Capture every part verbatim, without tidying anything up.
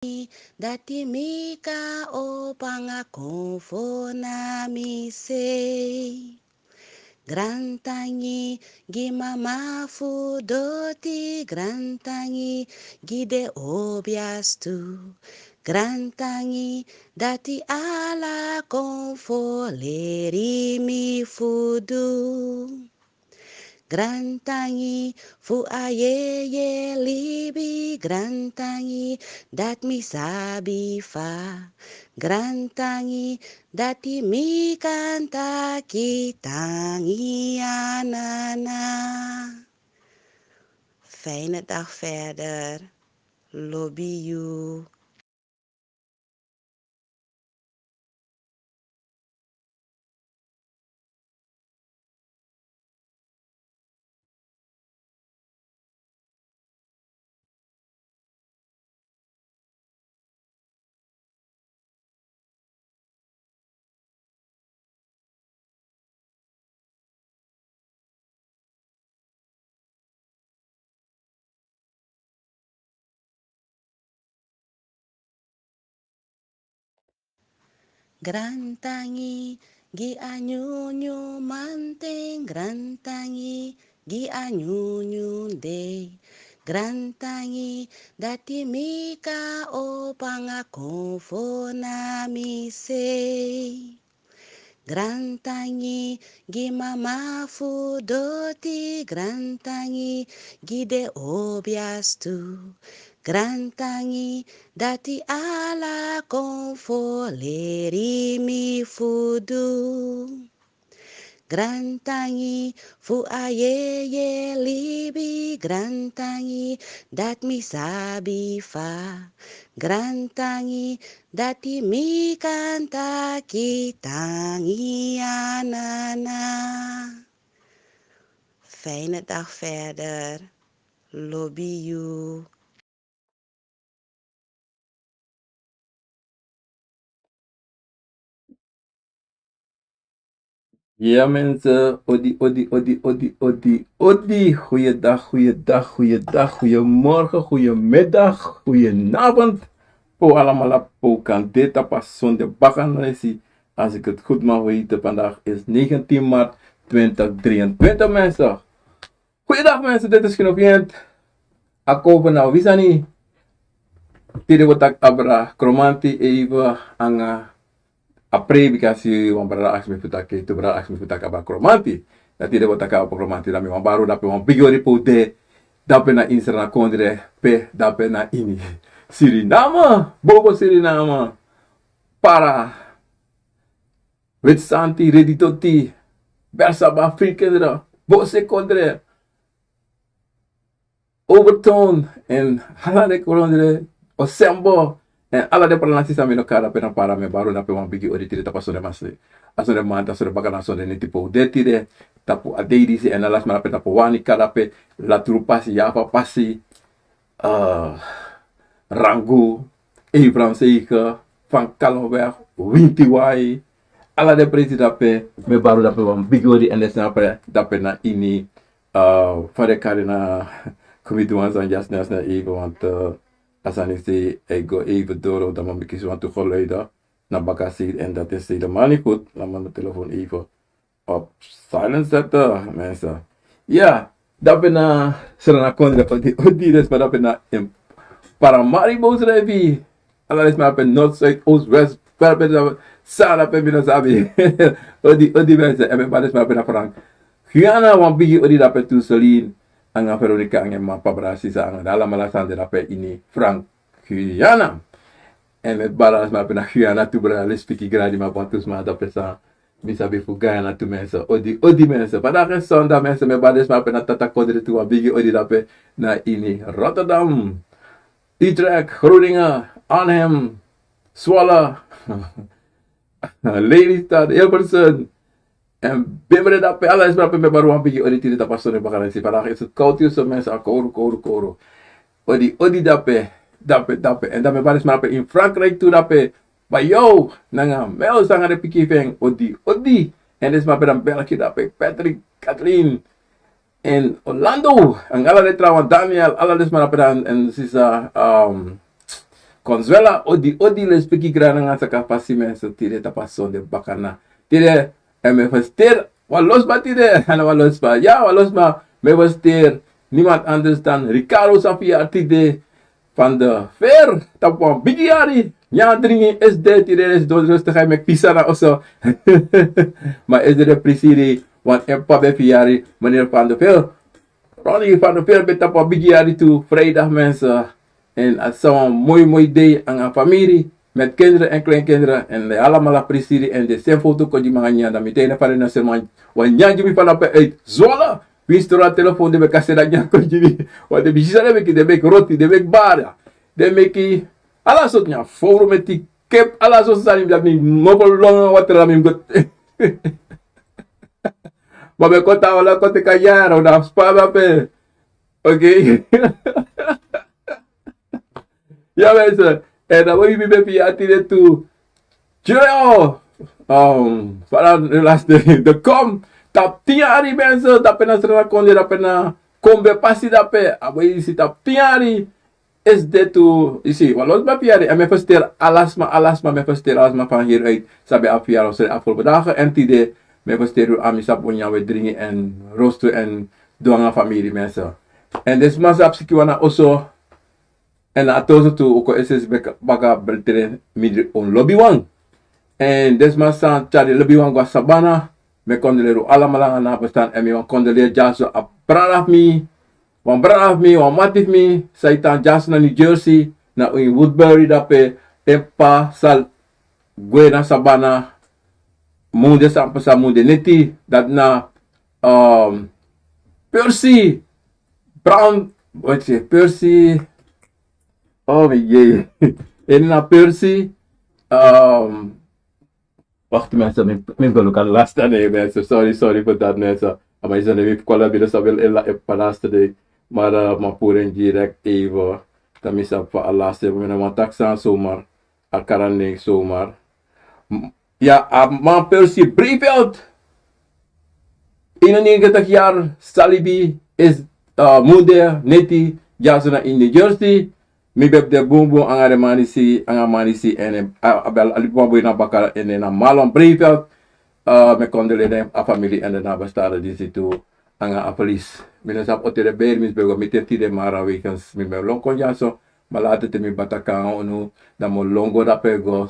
dati mi kan opo nanga konfo na mi sei. Grantangi gi mama fu doti, grantangi gi den obiastu. Grantangi dati ala konfo leri mi fu du. Grantangi fu a yeye libi, grantangi dati mi sabi fa. Grantangi dati mi kan taki tangi a Nana. Fijne dag verder. Lobi yu. Grantangi gi a nyunyun manten, grantangi gi a nyunyun dei. Grantangi dati mi kan opo nanga konfo na mi sei. Grantangi gi mama fu doti, grantangi gi den obiastu. Grantangi dati ala konfo leri mi fu du. Grantangi fu a yeye libi, grantangi dati mi sabi fa. Grantangi dati mi kan taki tangi a Nana. Fijne dag verder. Lobi yu. Ja, mensen, odi, odi, odi, odi, odi, odi. Goeiedag, goeiedag, goeiedag, goeiemorgen, goeiemiddag, goeienavond. Voor allemaal op Pokan, dit op een zonde bakanesi. Als ik het goed mag weten, vandaag is negentien maart twintig drieëntwintig, mensen. Goeiedag mensen, dit is Genoviënt. Akobo na wisani. Tide wi o taki abra Kromanti even nanga a pre, bikasi wan brada aksi mi fu taki, tu brada aksi mi fu taki abra Kromanti. Dan tide wi o taki abra Kromanti, dan mi wani bari un dape wan bigi odi pe un de. Dape na ini Sranan kondre, pe dape na ini Suriname, bobo Suriname, Para, Witsanti, Reditoti, Bersaba, Frikendra, Bose kondre, Overtown, èn ala den kondre, Osembo, èn ala den paranasi san mi no kari dape na Para, mi e bari un dape wan bigi odi tide tapu a sonde masi. A sonde mamanten, a sonde baka, na a sonde neti pe un de tide, tapu a dei disi, èn ala sma dape tapu Wanica dape, Latrupasi, Yafapasi, eh, Rangu, Ebraham Seige, Van Kallenweg, Wintiwai, ala den presi dape, mi e bari un dape wan bigi odi, èn den sma dape na ini, eh, fa den kari na, kon mi du wan sani dya sna sna even, want, eh, a sani sei e go even doro, dan mi e kisi wantu geluiden na bakasei, èn dati is helemaal niet goed. Laat me mijn telefoon even op silent zetten, mensen. Ja, dape na Sranan kondre odi, odi, dus, maar dape na in Paramaribo srefi. Ala den sma dape Noord, Zuid, Oost, West, dape na Sara, dape mi no sabi. Odi, odi, mensen, èn mi e bari den sma dape na Frank Guyana, wan bigi odi dape tu, Solin, nanga Veronica, nanga en man, Pabra, Sisa, nanga den alamala san de dape ini Frank Guyana. Èn mi e bari ala sma dape na Guyana tu, brada, lespeki, gradi, ma wantu sma dape san mi sabi fu Guyana tu, mensen. Odi, odi, mensen. Vandaag is zondag, mensen. Mi e bari den sma dape na Tata kondre tu, wan bigi odi dape na ini Rotterdam, Utrecht, Groningen, Arnhem, Zwolle, Lelystad, Hilversum. Èn Bemre dape, ala den sma dape, mi e bari wan bigi odi tide tapu a sonde bakanesi. Vandaag is het koud hier zo, mensen, a kowru, kowru, kowru. Odi, odi dape, dape, dape. Èn dan mi e bari den sma dape in Frankrijk tu dape, Bayo, nanga Mel, nanga den pikin fu en, odi, odi. Èn den sma dape na België dape, Patrick, Kathleen, èn Orlando, nanga ala den trawan, Daniel, ala den sma dape, èn sisa, um, Consuela, odi, odi, lespeki grana nanga saka fasi, mensen, tide tapu a sonde bakana. Tide, en mi fester, wan losma tide, en wan losma, ya, wan losma, mi fester, niemand anders dan Ricardo Safia tide, van de ver, tapu wan bigi yari, ya, dringi, S D, tide, S D, dus dan ga je met pizza na oso. Maar S D de prisiri, wan en pa ben fi yari, meneer Van de Ver. Ronnie Van de Ver ben tapu wan bigi yari tu, vrijdag, mensen. En a san wan moi moi dei anga famiri, met kinderen en kleinkinderen, en de alamala prisiri, en de sen foto kon gi mi anga nyan, dan mi taigi den fa den na seni wan nyan gi mi, fa den ben uit Zwolle. Winsi tron a telefon, den ben kan seni a nyan kon gi mi. Want den ben si san den meki, den meki roti, den meki bara, den meki ala sortu nyan, fowru meti, kip, ala sortu sani, dan mi mopo lon watra, dan mi go. Ma mi kon tan, wala kon teki a yari, dan spa mi ape. Oké. Ya, mensen. En dan we mi ben fi a tide tu. Julio. Um, fala de laste. De kom. Tapu tin yari, mensen. Dape na Sranan kondre, dape na Kombe pasi dape. A we si tapu tin yari. S D tu, yu si, wan losma fi yari. En mi fester alasma, alasma, mi fester alasma van hieruit. San ben abi fi yari, o seni afgelopen dagen. En tide, mi fester unu, a mi sabi un nyan, un dringi, en rostu, en du anga famiri, mensen. En den sma san abi sikiwan na oso. En na a toso tu, un kon esi baka, baka bel tide mindri un lobiwan. En den sma san tyari den lobiwan go na sabana, mi e kondoleri un alamala nanga na bestaan. En mi wani kondoleri dyaso a brada fu mi, wan brada fu mi, wan mati fu mi, san e tan dyaso na New Jersey, na ini Woodbury dape, en p'pa sa gwe na sabana, munde san pasa, munde neti, dati na, um, Percy Brown, wat is het? Percy, oh, mi yei. En na Percy, um, wacht, mensen, mi, mi ben ook al last aan, mensen. Sorry, sorry voor dat, mensen. Maar is dan even kwala binnen zo wel ella e palaste de. Maar, uh, maar voor een direct even. Dan mis ik voor a laste, we hebben een taxa zomaar. A kara nen zomaar. M-, ya, a man Percy Breiveld. Eenennegentig yari, sa libi, esi, uh, munde neti, dyaso na ini New Jersey. Mi ben de bunbun anga den man disi, anga man disi, en, eh, a, a ben libi wan bun na baka, en, eh, na Marlon Breiveld. Uh, mi e kondoleri a famiri en den nabestaanden disi tu anga a verlies. Mi no sabi o ten den beri, mi ben go miti en tide, maar wegens mi ben lon kon dyaso. Maar later te mi baka kon anga unu, dan mi o lon go dape go,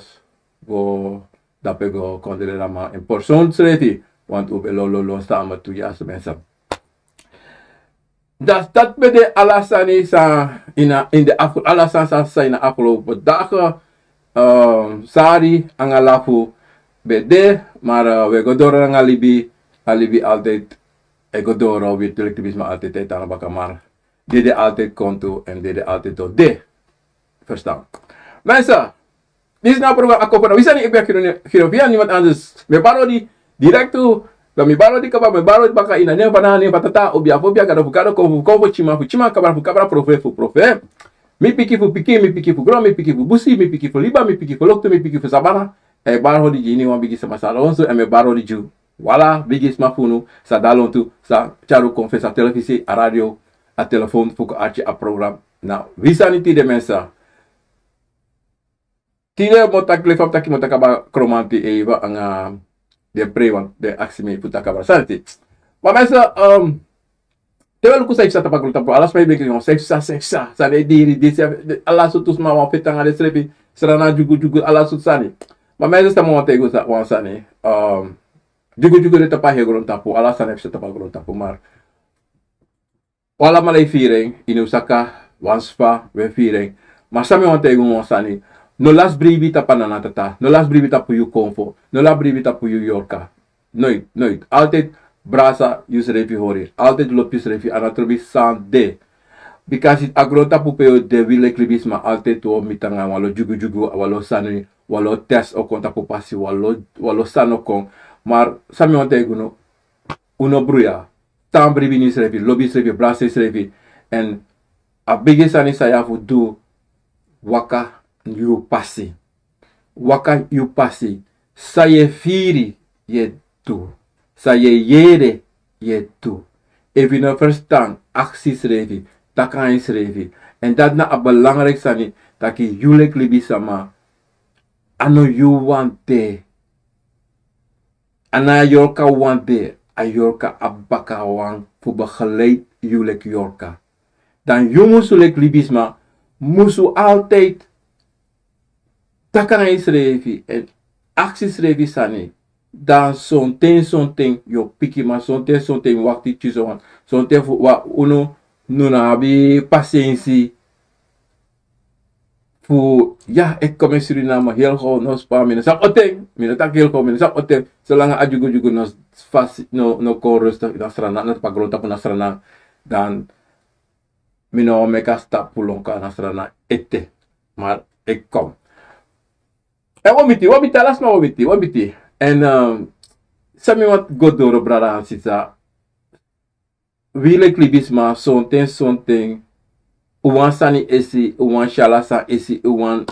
go dape go kondoleri a man in persoon srefi. Want un ben lon, lon, lon samen tu, dyaso, mensen. Dan dati ben de ala sani san ini, ini de afgelopen, ala sani san, san ini afgelopen dagen, eh, sari anga lafu ben de, maar, eh, we go doro nanga libi, a libi altijd e go doro, wi tu leki libisma altijd e tan na baka, maar dede altijd kon tu, en dede altijd o de. Verstaan? Mensen, disi na a program Akomfo na Wi Sani, ik ben Gino, Gino Via, niemand anders. Mi e bari odi direct tu, dan mi e bari odi kaba, mi e bari odi baka ini a nen fu Fana, nen fu Tata, obi a fu obi, a gado fu gado, konfo fu konfo, tyiman fu tyiman, kabra fu kabra, profeti fu profeti. Mi pikin fu pikin, mi pikin fu gron, mi pikin fu busi, mi pikin fu liba, mi pikin fu loktu, mi pikin fu sabana. E bari odi gi iniwan bigi sama san lontu, en mi e bari odi gi un. Wala, bigisma fu unu, san de lontu, san tyari un kon fesi a telefisi, a radio, a telefon fu kon arki a program na Wi Sani tide, mensen. Tide mi o taki, leki fa mi taki, mi o taki kaba Kromanti, eh, anga den preiwan, den aksi mi fu taki kaba sani. Maar mensen, um, te wi luku san e psa tapu a grontapu, ala sma e begi no, san e psa, san e psa, san den e diri, disi, ala sortu sma wani feti anga densrefi, Sranan dyugudyugu, ala sortu sani. Maar mensen, san mi wani taigi un wan sani, um, dyugudyugu de tapu a heri grontapu, ala sani e psa tapu a grontapu, maar un alamala e firi en, ini un saka, wan spa, wi e firi en. Maar san mi wani taigi un wan sani, no lasi bribi tapu a nana tata, no lasi bribi tapu yu konfo, no lasi bribi tapu yu yorka. Nooit, nooit. Altijd brasa yusrefi hori. Altijd lobi yusrefi, a no trobi san de. Bikasi a grontapu pe yu de, wi leki libisma altijd wi o miti anga wan lo dyugudyugu, wan lo sani, wan lo test o kon tapu pasi, wan lo, wan lo sani o kon. Maar san mi wani taigi unu, un no bruya. Tan bribi ini yusrefi, lobi yusrefi, brasa yusrefi. En a bigi sani san yu abi fu du, waka yu pasi. Waka yu pasi. San yu e firi, yu e du. San yu e yere, yu e du. Efu yu no ferstan, aksi yusrefi, taki nanga yusrefi. En dati na a belangrijk sani. taki yu leki libisama, a no yu wani de. A no a yorka wani de, a yorka abi bakawan fu begeleid yu leki yorka. Dan yu musu leki libisma, musu altijd taki nanga yusrefi èn aksi yusrefi sani. Dan sonten sonten yu o piki, ma sonten sonten yu wakti tyuso wan. Sonten fu unu no abi pasensi fu ya, e kon mi sri na mi heri go no spa mi no sabi oten mi no taki heri go mi no sabi oten. Solanga a dyugudyugu no fasi no kon rustu na srana na tapu a grontapu na srana, dan mi no o meki a stapu lonka na srana ete. Ma e kon. Èn wan miti wan miti ala sma wan miti wan miti. Èn san mi wani go doro brada an sisa, wi leki libisma sonten sonten un wani sani esi un wani si ala sani esi un wani,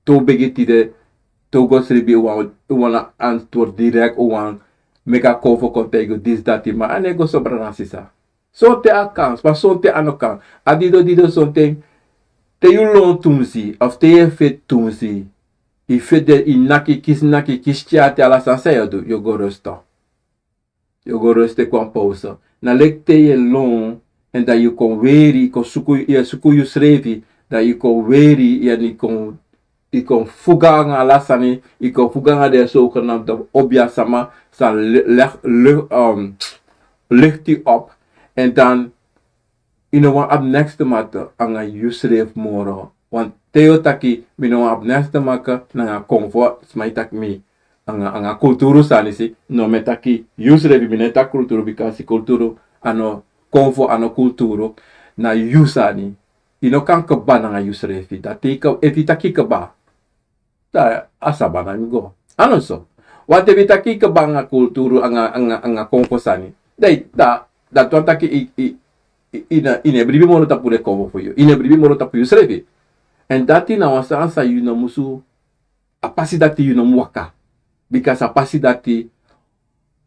te un begi tide, te un go sribi un wani antword direkt un wani meki a kon fu kon taigi un disi dati ma a no e go so brada an sisa. Sonten a kan sma sonten a no kan. A dido dido sonten te yu lon tumsi of te yu e feti tumsi, yu feti den yu naki kisi naki kisi tyati ala sani san yu o du yu o go rustu. Yu o go rustu e kon a pausa. Na leki te yu e lon èn dan yu kon weri yu kon suku yu e suku yusrefi, dan yu kon weri yu èn yu kon yu kon fuga nanga ala sani. Yu kon fuga nanga den sogenamde obiasama san legi yu op. Èn dan yu no wani abi neks te maki nanga yusrefi moro. Wanten yu o taki mi no wani abi neks te maki nanga konfo sma e taki mi nanga kulturu sani si. No mi e taki yusrefi mi no e taki kulturu bikasi kulturu a no konfo a no kulturu. Na yu sani. Yu no kan kba nanga yusrefi dati efu yu taki kba, dan a sabana yu go. A no so. Wanten fu yu taki kba nanga kulturu nanga konfo sani, dan dati wani taki yu no e bribi moro tapu den konfo fu yu yu no e bribi moro tapu yusrefi. Èn dati na wan sani san yu no musu a pasi dati yu no mu waka. Bikasi a pasi dati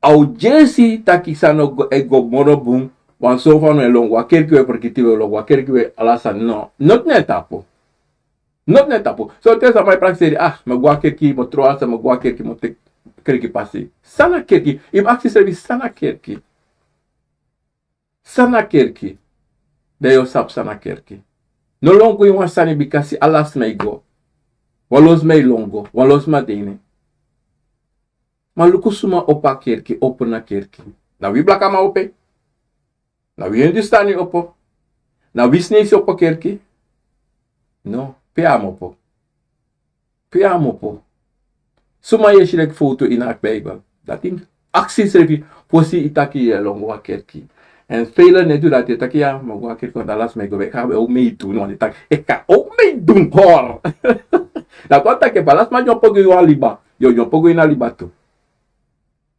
a o dyesi taki san no e go moro bun. Wan son fa no e lon go a kerki we prikiti we lon go a kerki we ala sani no noti na e tapu. Noti na e tapu. Sonten sama e prakseri ah mi e go a kerki mi o tron a san mi e go a kerki mi o teki kerki pasi. San na kerki? Yu mus aksi yusrefi san na kerki? San na kerki? Dan yu o sabi san na kerki. No lon go ini wan sani bikasi ala sma e go. Wan lo sma e lon go wan lo sma de ini en. Ma luku suma opo a kerki opo na kerki. Na wi blakaman opo en. Na wi hindustani opo. Na wi snesi opo kerki. No pe a mus opo. Pe a mus opo. Suma yu e si leki fowtu ini a beibel? Dati yu mus aksi yusrefi fosi yu taki yu e lon go a kerki. Èn feilen no e du dati e taki ya mi o go a kerki wantu ala sma e go beka a be o mei dun wantu e taki e kan o mei dun hori. Dati wani taki efu ala sma dyompo go ini wan liba yu o dyompo go ini a liba tu.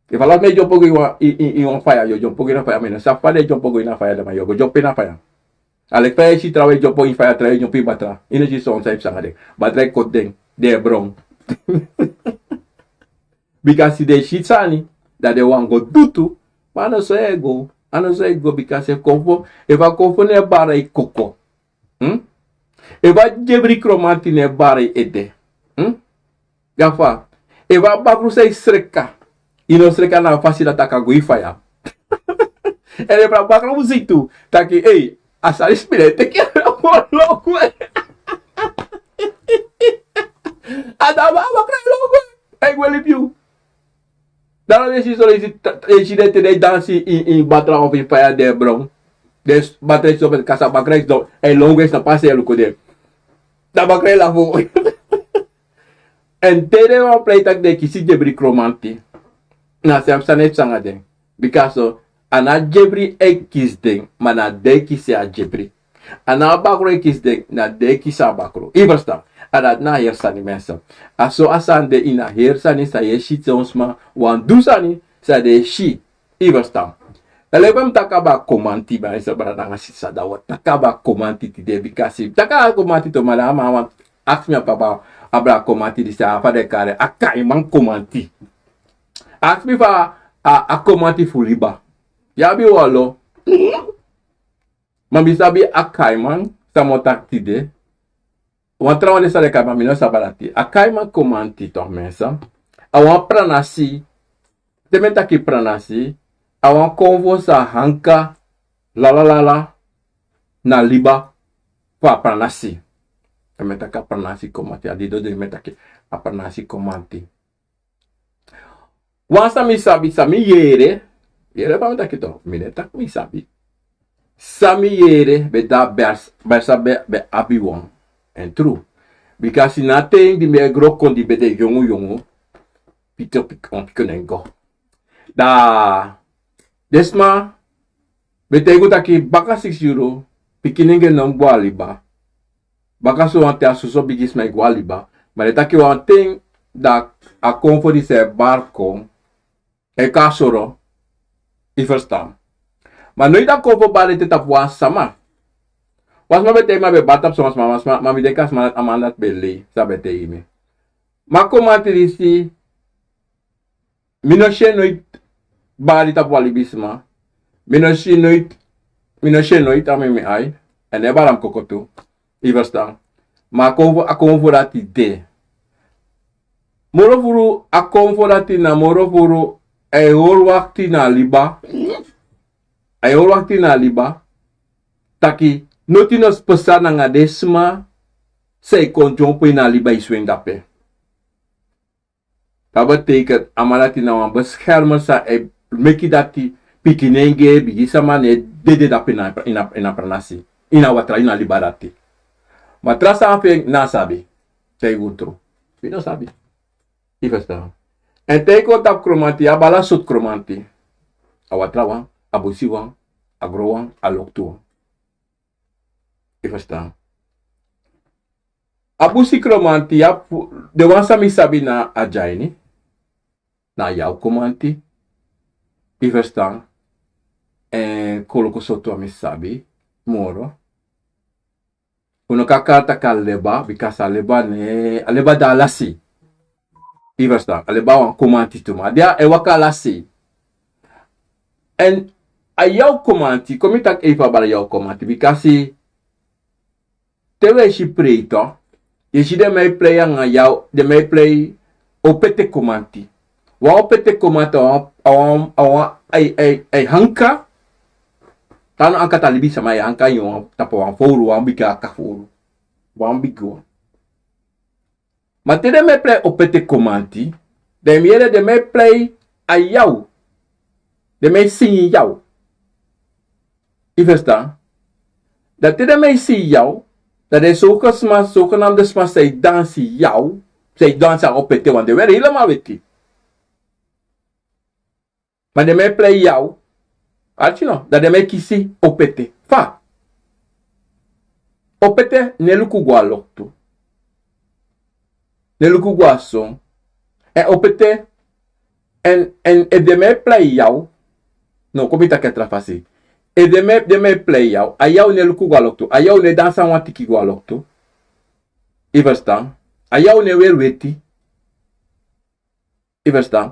Efu ala sma e dyompo go ini wan faya yu o dyompo go ini a faya ma yu no sabi fa den e dyompo go ini a faya dan ma yu o go dyompo ini a faya. A leki fa yu e si trawan e dyompo ini faya trawan e dyompo ini batra yu no si son san e psa nanga den. Batra e koti den den e bron. Bikasi den e si sani dan den wani go du tu. Ma a no so yu e go. A no so yu e go bikasi efu konfo efu a konfo no e bari a yu koko. Efu a dyebri kromanti no e bari a yu ede. Gafa efu a bakru san e sreka yu no sreka na a fasi dati a kan go ini faya. Èn efu a bakru mus si tu taki ei a sani spi den e teki a na a bakru e lon gwe. A na a bakru e lon gwe. A e gwe libi yu. Dan no den si so den e si den te den e dansi ini batra ofu ini faya den e bron. Den batra e si so beti kasi a bakru e si don a e lon gwe si na pasi e luku den. Dan a bakru e lafu. Èn te den wan plei taki den e kisi dyebri kromanti na a srefi sani e psa nanga den. Bika so a no a dyebri e kisi den ma na den e kisi a dyebri. A no a bakru e kisi den na den e kisi a bakru yu ferstan? A dati na a heri sani mense. A so a sani de ini a heri sani san yu e si te wan sma wani du sani san den e si. Yu ferstan? Dan leki fa mi taki abi a komanti ma yu sa brada nanga sisa dan wi o taki abi a komanti tide bikasi mi taki abi a komanti tu ma dan a man wani aksi mi abi abi a brada komanti disi a fa den e kari en a kaiman komanti. Aksi mi fa a komanti fu liba. Yu abi wan lo. Ma mi sabi a kaiman san mi o taki tide. Wan trawan den sani e kai, ma mi no sabi dati. A kaiman komanti, toch mensen. A wan pranasi. Te mi e taki pranasi, a wan konfo san hanka lalalala na liba fu a pranasi. Te mi e taki a pranasi komanti, a didon di mi e taki a pranasi komanti. Wan san mi sabi, san mi yere, yere fa mi taki, toch, mi no e taki mi sabi. San mi yere, ben de a Bers-, Bersa ben, ben abi wan. En tru. Bika na a ten di mi e gro kon, di ben de yongu yongu, pito pik-, on pikin en go. Da den sma ben taigi un taki baka siksi yuru, pikinengre no mu go na liba. Baka sowan ten a soso bigi sma e go na liba. Ma den taki wan ten, da a konfo disi e bari kon, e kon na soro. I ferstan. Ma noiti a konfo bari ete tapu wan sama. Wan sma ben taigi mi a ben bari tapu sama, sama, ma mi denki a sma, a man dati ben lei san a ben taigi mi. Ma komanti disi, mi no si en noiti bari tapu wan libisma. Mi no si en noiti, mi no si en noiti a mi, mi ai. En no e bari na mi koko tu. I ferstan. Ma a konfo, a konfo dati de. Moro furu a konfo dati na moro furu a e hori wakti na liba. A e hori wakti na liba. Taki noti no pasa nanga den sma san e kon dyompo ini a liba, e swingi dape. Dati betekent a man dati na wan beschermer san e meki dati pikinengre, bigi sama no e dede dape ini a, ini a, ini a pranasi, ini a watra, ini a liba dati. Ma tra sani fu en mi no sabi. Taigi un tru. Mi no sabi. I ferstan. En te i kon tapu kromanti, i abi ala sortu kromanti. A watra wan, a busi wan, a gron wan, a loktu wan. I ferstan. A busi kromanti, i abi den wan san mi sabi na a dyaini, na a yaw komanti. I ferstan. En kon luku sortu wan mi sabi moro. Un no kan kari taki a leba, bika a leba no e, a leba de alasi. I ferstan, a leba wan komanti tu, ma a de, e waka alasi. En a yaw komanti, kon mi taki even bari a yaw komanti, bika te wi e si prei, toch, yu e si den man e prei anga yaw, den man e prei opete komanti. Wan opete komanti, a wan, a wan, a wan, ai, ai, ai hanka. Te a no hanka, te a libisma e hanka ini wan, tapu wan fowru, wan bigi aka fowru. Wan bigi wan. Ma te den man e prei opete komanti, dan yu mu yere den man e prei a yaw. Den man e singi yaw. I ferstan? Dan te den man e singi yaw, dan den sortu sma, sortu na den sma san e dansi yaw, san e dansi a opete wan, den weri helemaal weti. Ma den man e prei yaw. Arki no, dan den man e kisi opete. Fa? Opete no e luku go na loktu. No e luku go na son. En opete, en, en efu den man e prei yaw. No, kon mi taki en tra fasi. Efu den man, den man e prei yaw, a yaw no e luku go na loktu. A yaw no e dansi na wan tiki go na loktu. I ferstan? A yaw no e weri weti. I ferstan?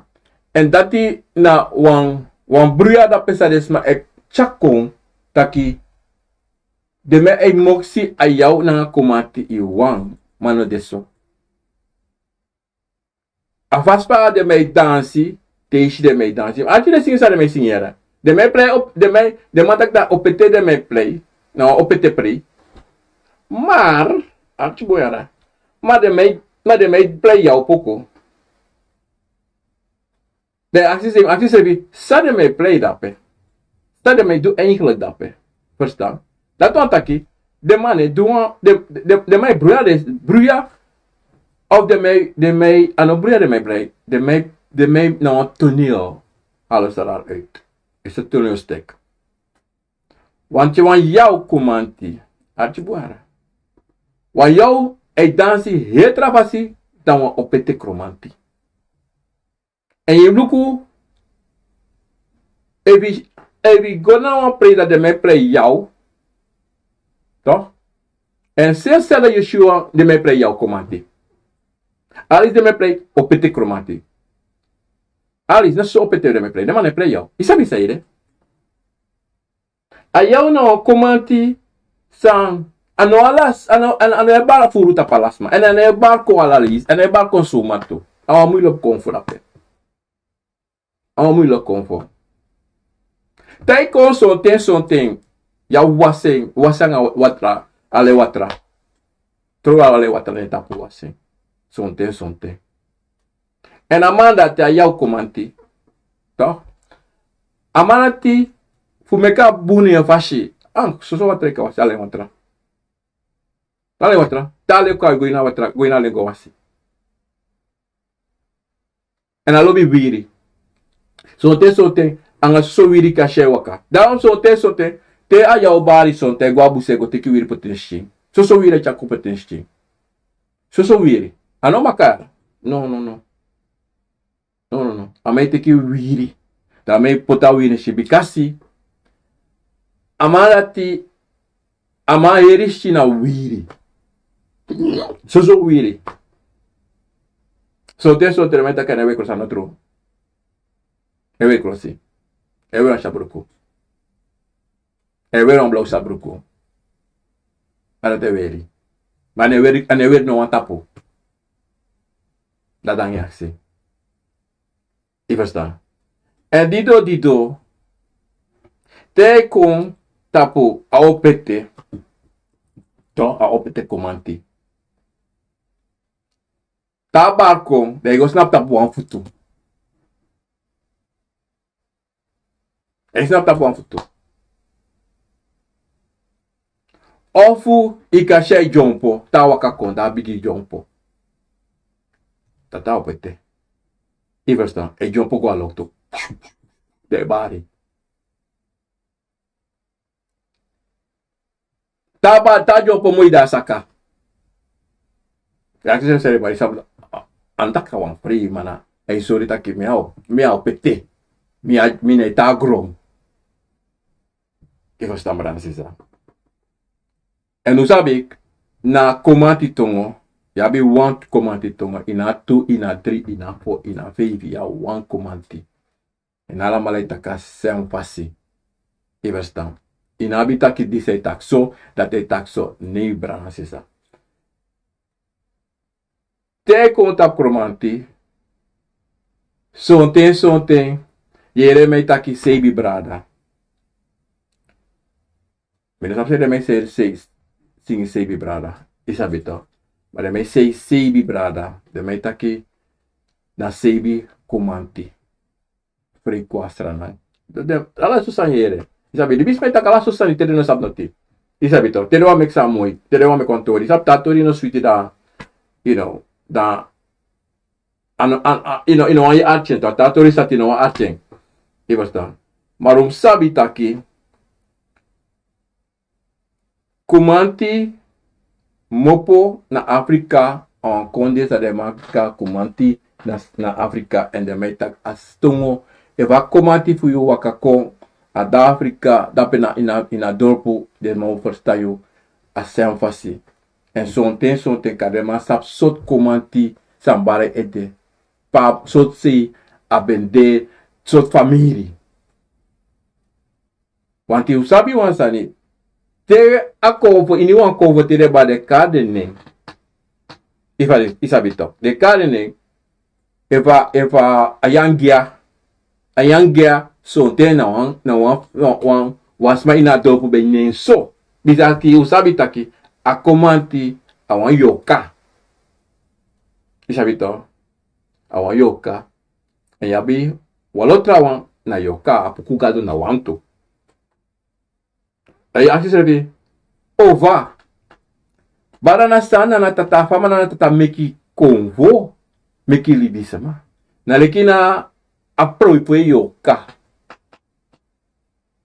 En dati na wan, wan bruya dape san den sma e tyari kon, taki den man e moksi a yaw nanga komanti ini wan, ma no de so. A fasi fa den man e dansi, te yu si den man e dansi. Arki den singi san den man e singi yere. Den man e prei op-, den man, den man taki na opete den man e prei. Na opete prei. Maar, arki bun yere. Ma den man e, ma den man e prei yaw poku. Dan yu e aksi yu seefi, aksi yu seefi, san den man e prei dape? San den man e du eigenlijk dape? Ferstan? Dati wani taki, den man e du wan, den, den, den man e bruya, den bruya, of den man e, den man e, a no bruya den man e prei, den man e, den man e na wan toneel, halen ze daar uit. Is een toneelstuk. Want yu, wan yaw komanti, arki bun yere. Wan yaw e dansi heri tra fasi dan wan opete komanti. En yu luku, efu, efu yu go na wan prei dan den man e prei yaw, toch? En sensel yu e si wan den man e prei yaw komanti. Alisi den man e prei opete komanti. Alisi, na so opete den man e prei. Den man no e prei yaw. Yu sabi san yu de. A yaw na wan komanti san A no ala, a no, a no, a no e bari furu tapu ala sma. Èn a no e bari kon ala leisi, a no e bari kon suma tu. A wan mu lobi kon fu dape. A wan mu lobi kon fu. Te i kon sonten, sonten, yu e wasi en, wasi en nanga watra, ala watra. Tron ala watra na en tapu wasi en. Sonten, sonten. Èn a man dati a yaw Komanti. Toch? A man dati fu meki a bun na en fasi. Ah, soso watra i kan wasi, ala watra. Ala watra. Te ala kon go ini a watra, go ini a len go wasi. Èn a lobi wiri. Sonten, sonten, anga soso wiri kan si en waka. Dan sonten, sonten, te a yaw bari sonten, go a busi go teki wiri poti en skin. Soso wiri e tyari kon poti en skin. Soso wiri. A no makandra. No, no, no. No, no, no. A man e teki wiri. Dan a man e poti a wiri na en skin bikasi a man dati, a man heri skin na wiri. Soso wiri. Sonten, sonten, a man e taki a no e weri krosi, a no tron. E weri krosi. E weri wan sabruku. E weri wan blaw sabruku. A dati e weri. Ma a no e weri, a no e weri no wan tapu. Dati a e aksi. I ferstan. Èn dido, dido. Te i kon tapu a opo ete. Toch, a opo ete Komanti. Te a bari kon, dan i go snapu tapu wan futu. I snapu tapu wan futu. Ofu i kan si a e dyompo, te a waka kon, dan a bigin dyompo. Tapu a opo ete. I ferstan, e dyompo go a loktu. Dan e bari. Te a bari, te a dyompo moi, dan a saka. Ya kisi seri bari sabi. A no taki a wan fri, ma na a e sori taki mi a o, mi a o pete. Mi a, mi na e tan gron. I ferstan, brada nanga sisa. Èn un sabi, na Komanti tongo, yu abi wan Komanti tongo, i na tu, i na dri, i na fo, i na feifi, yu abi wan Komanti. Èn alamala e taki a sem fasi. I ferstan. I no abi taki disi e taki so, dati e taki so, nei, brada nanga sisa. Te i kon tapu Komanti, sonten, sonten, yere mi e taki seibi brada. Mi no sabi san den man e sei, sei, singi seibi brada. I sabi toch. Ma den man e sei seibi brada. Den man e taki na seibi Komanti. Frei kon a Sranan. Den, den, ala soso sani yere. I sabi, libisma e taki ala soso sani te den no sabi noti. I sabi toch. Te den wani meki sani moi. Te den wani meki wan tori. I sabi taki tori no switi dan, you know, dan a no, a, a, i no, i no wani arki en, toch, a tori sati, i no wani arki en. I ferstan. Ma un sabi taki Komanti, mopo na Afrika, a wan kondee san den man kari Komanti na, na Afrika, èn den man e taki a stongo. Efu a Komanti fu yu waka kon a da Afrika, dape na ini a, ini a dorpu, den man o ferstan yu a sem fasi. Èn sonten, sonten kande den man sabi sortu Komanti san bari ede. Pa, sortu sei a ben de, sortu famiri. Want un sabi wan sani, te a konfo, ini wan konfo te den bari, den kari den nen. I fa, i sabi toch. Den kari den nen. Efu a, efu a, a Yangia, a Yangia, sonten na wan, na wan, wan, wan, wan sma ini a dorpu ben nen so. Bisa taki un sabi taki a Komanti a wan yorka. I sabi toch. A wan yorka. Èn yu abi wan lo trawan na yorka, a puku gado na wantu. A e aksi srefi, ova, bada na san Nana Tata, fa Nana Tata meki konfo, meki libisma. Na leki na a proipo e yorka.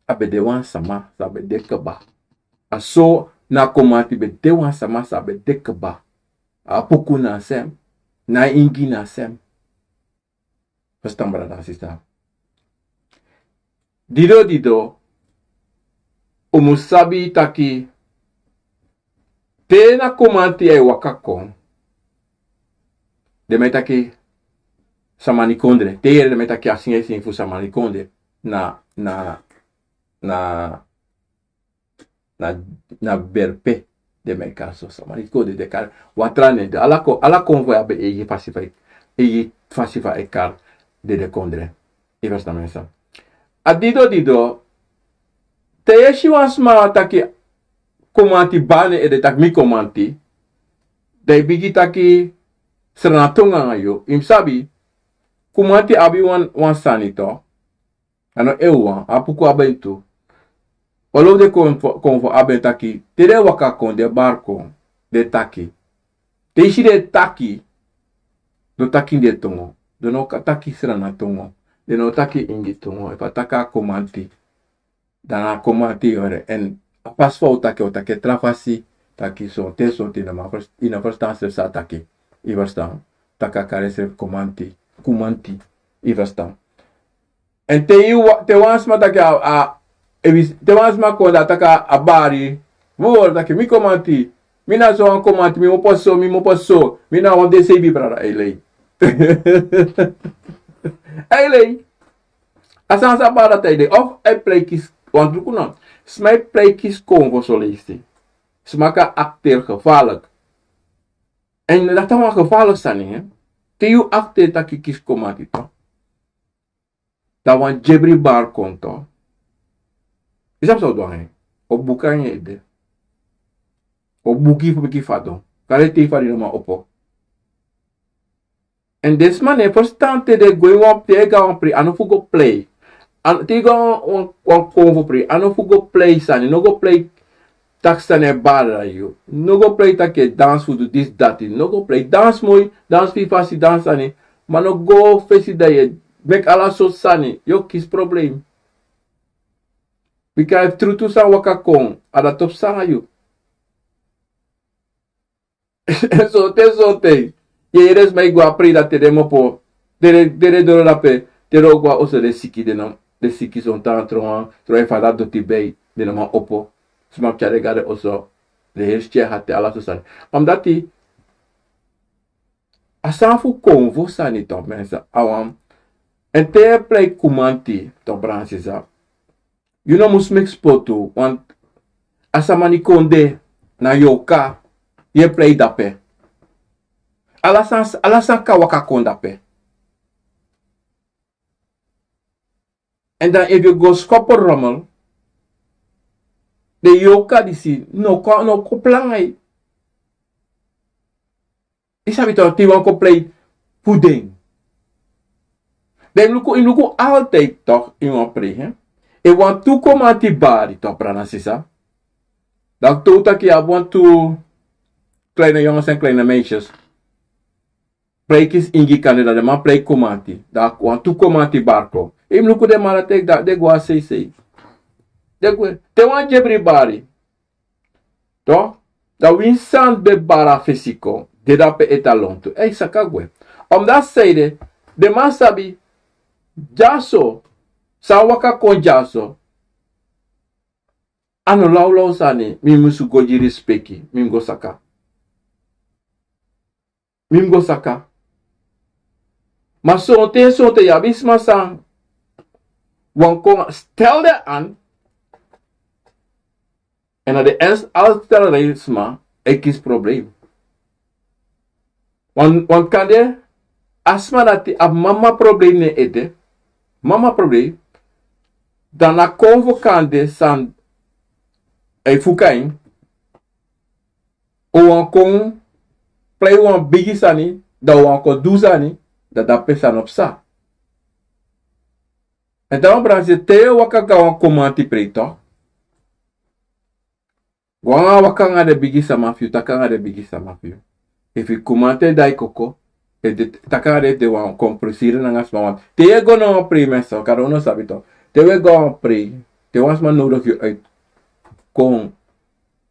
A ben de wan sama san ben de kaba. A so na Komanti ben de wan sama san ben de kaba. A puku na a sem, na ingi na a sem. Ferstan, brada, sista. Dido, dido, un mus sabi taki te na Komanti a e waka kon, den man e taki Samanikondre. Te yere den man e taki a singi, singi fu Samanikondre. Na, na, na, na, na berpe. den man e kari so. Sama disi kon dede kari wan tra nen. Ala konfo abi en eigi fasi fu e kari dede kondre. Yu ferstan mi san? A dido dido, te yu e si wan sma taki komanti bari na en ede, taki mi komanti, dan yu bigin taki srana tongo nanga yu. Yu mus sabi, komanti abi wan sani tu. A no en wan, a puku abi en tu. Olof den konfo abi en taki te den waka kon, den bari kon, den taki. Te yu si den taki, den o taki ini den tongo. Den no kan taki srana tongo. Den no o taki ingi tongo. Efu a taki a komanti, dan na komanti yu o yere. Èn a fasi fa a o taki, a o taki en tra fasi. Taki sonten sonten yu no man, yu no ferstan srefi san a taki. Yu ferstan? Taki a kari ensrefi komanti, komanti. Yu ferstan? Èn te yu, te wan sma taki a, a, te wan sma kon dan a taki a bari, wi o taki mi komanti. Mi na so wan komanti, mi mu opo so, mi mu opo so, mi na wan de seibi brada, a e lei. A e lei. A sani san a bari dati a e lei. Of a e prei kisi, want luku no, sma e prei kisi konfo soleisi. Sma kan akteri gevaarlijk. Èn dati na wan gevaarlijk sani, hè. Te yu akteri taki kisi komanti tu, dan wan dyebri bari kon tu. Yu sabi san a o du nanga en? A o buku nanga en ede. A o buku fu meki fadon. Kari en te yu fadon, yu no man opo. Èn den sma no e ferstan te den go ini wan, te yu e go na wan prei, a no fu go prei. Te yu go na wan, wan konfo prei, a no fu go prei sani, no go prei taki sani e bari yu. No go prei taki e dansi fu du disi dati. No go prei, dansi moi, dansi fu yu fasi, dansi sani. Ma no go fesi dan yu e meki ala sortu sani, yu o kisi problem. Bika efu trutru san waka kon, a dati o psa nanga yu. Sonten sonten yu e yere sma e go na prei, dan te den mu opo, te den, te den doro dape, te den o go na oso, den siki, den no, den siki sonten, tron, tron e fada doti bei, den no man opo. Sma mus tyari den go na den oso, den heri skin e hati, ala sortu sani. Omdati a sani fu konfo sani tu, mensen, a wan. Èn te yu e prei komanti tu, brada nanga sisa, yu no mus meki spotu, want a sama di kon de na yorka, yu e prei dape. Ala sani, ala sani kan waka kon dape. Èn dan efu yu go skopu rommel, den yorka disi no kon, no kon planga yu. Yu sabi tok, te yu wani kon prei fu den. Dan yu mus luku, yu mus luku altijd tok, yu wani prei, hè. Efu wantu komanti bari tok, brada nanga sisa, dan te un taki yu abi wantu kleine jongens en kleine meisjes prei kisi ingi, kande dan den man prei komanti, dan wantu komanti bari kon. Yu mus luku den man dati, dan den go na sei sei. Den gwe. Te wan dyebri bari, tok, dan winsi san ben bari na fesi kon, den dape e tan lontu, e saka gwe. Omdati san ede, den man sabi, dyaso, san waka kon dyaso, a no lawlaw sani, mi musu go gi rispeki, mi mus go saka. Mi mus go saka. Ma sonten sonten yu abi sma san wani kon stel den an. Èn na den enstel den sma e kisi problem. Want, want kande a sma dati abi mama problem na en ede. Mama problem. Dan na konfo kande san e fuka en. Un wani kon prei wan bigi sani, dan un wani kon du sani, dan dape sani o psa. Èn dan, brada nanga sisa, te yu e waka go na wan komanti prei tok, go nanga, waka nanga den bigi sama fu yu, taki nanga den bigi sama fu yu. Efu yu komanti e daai koko, e de, taki nanga den, den wani kon prisiri nanga sma wan. Te yu e go na wan prei, mensen, kande un no sabi tok. Te wi e go na wan prei, te wan sma nodigi yu uit, kon,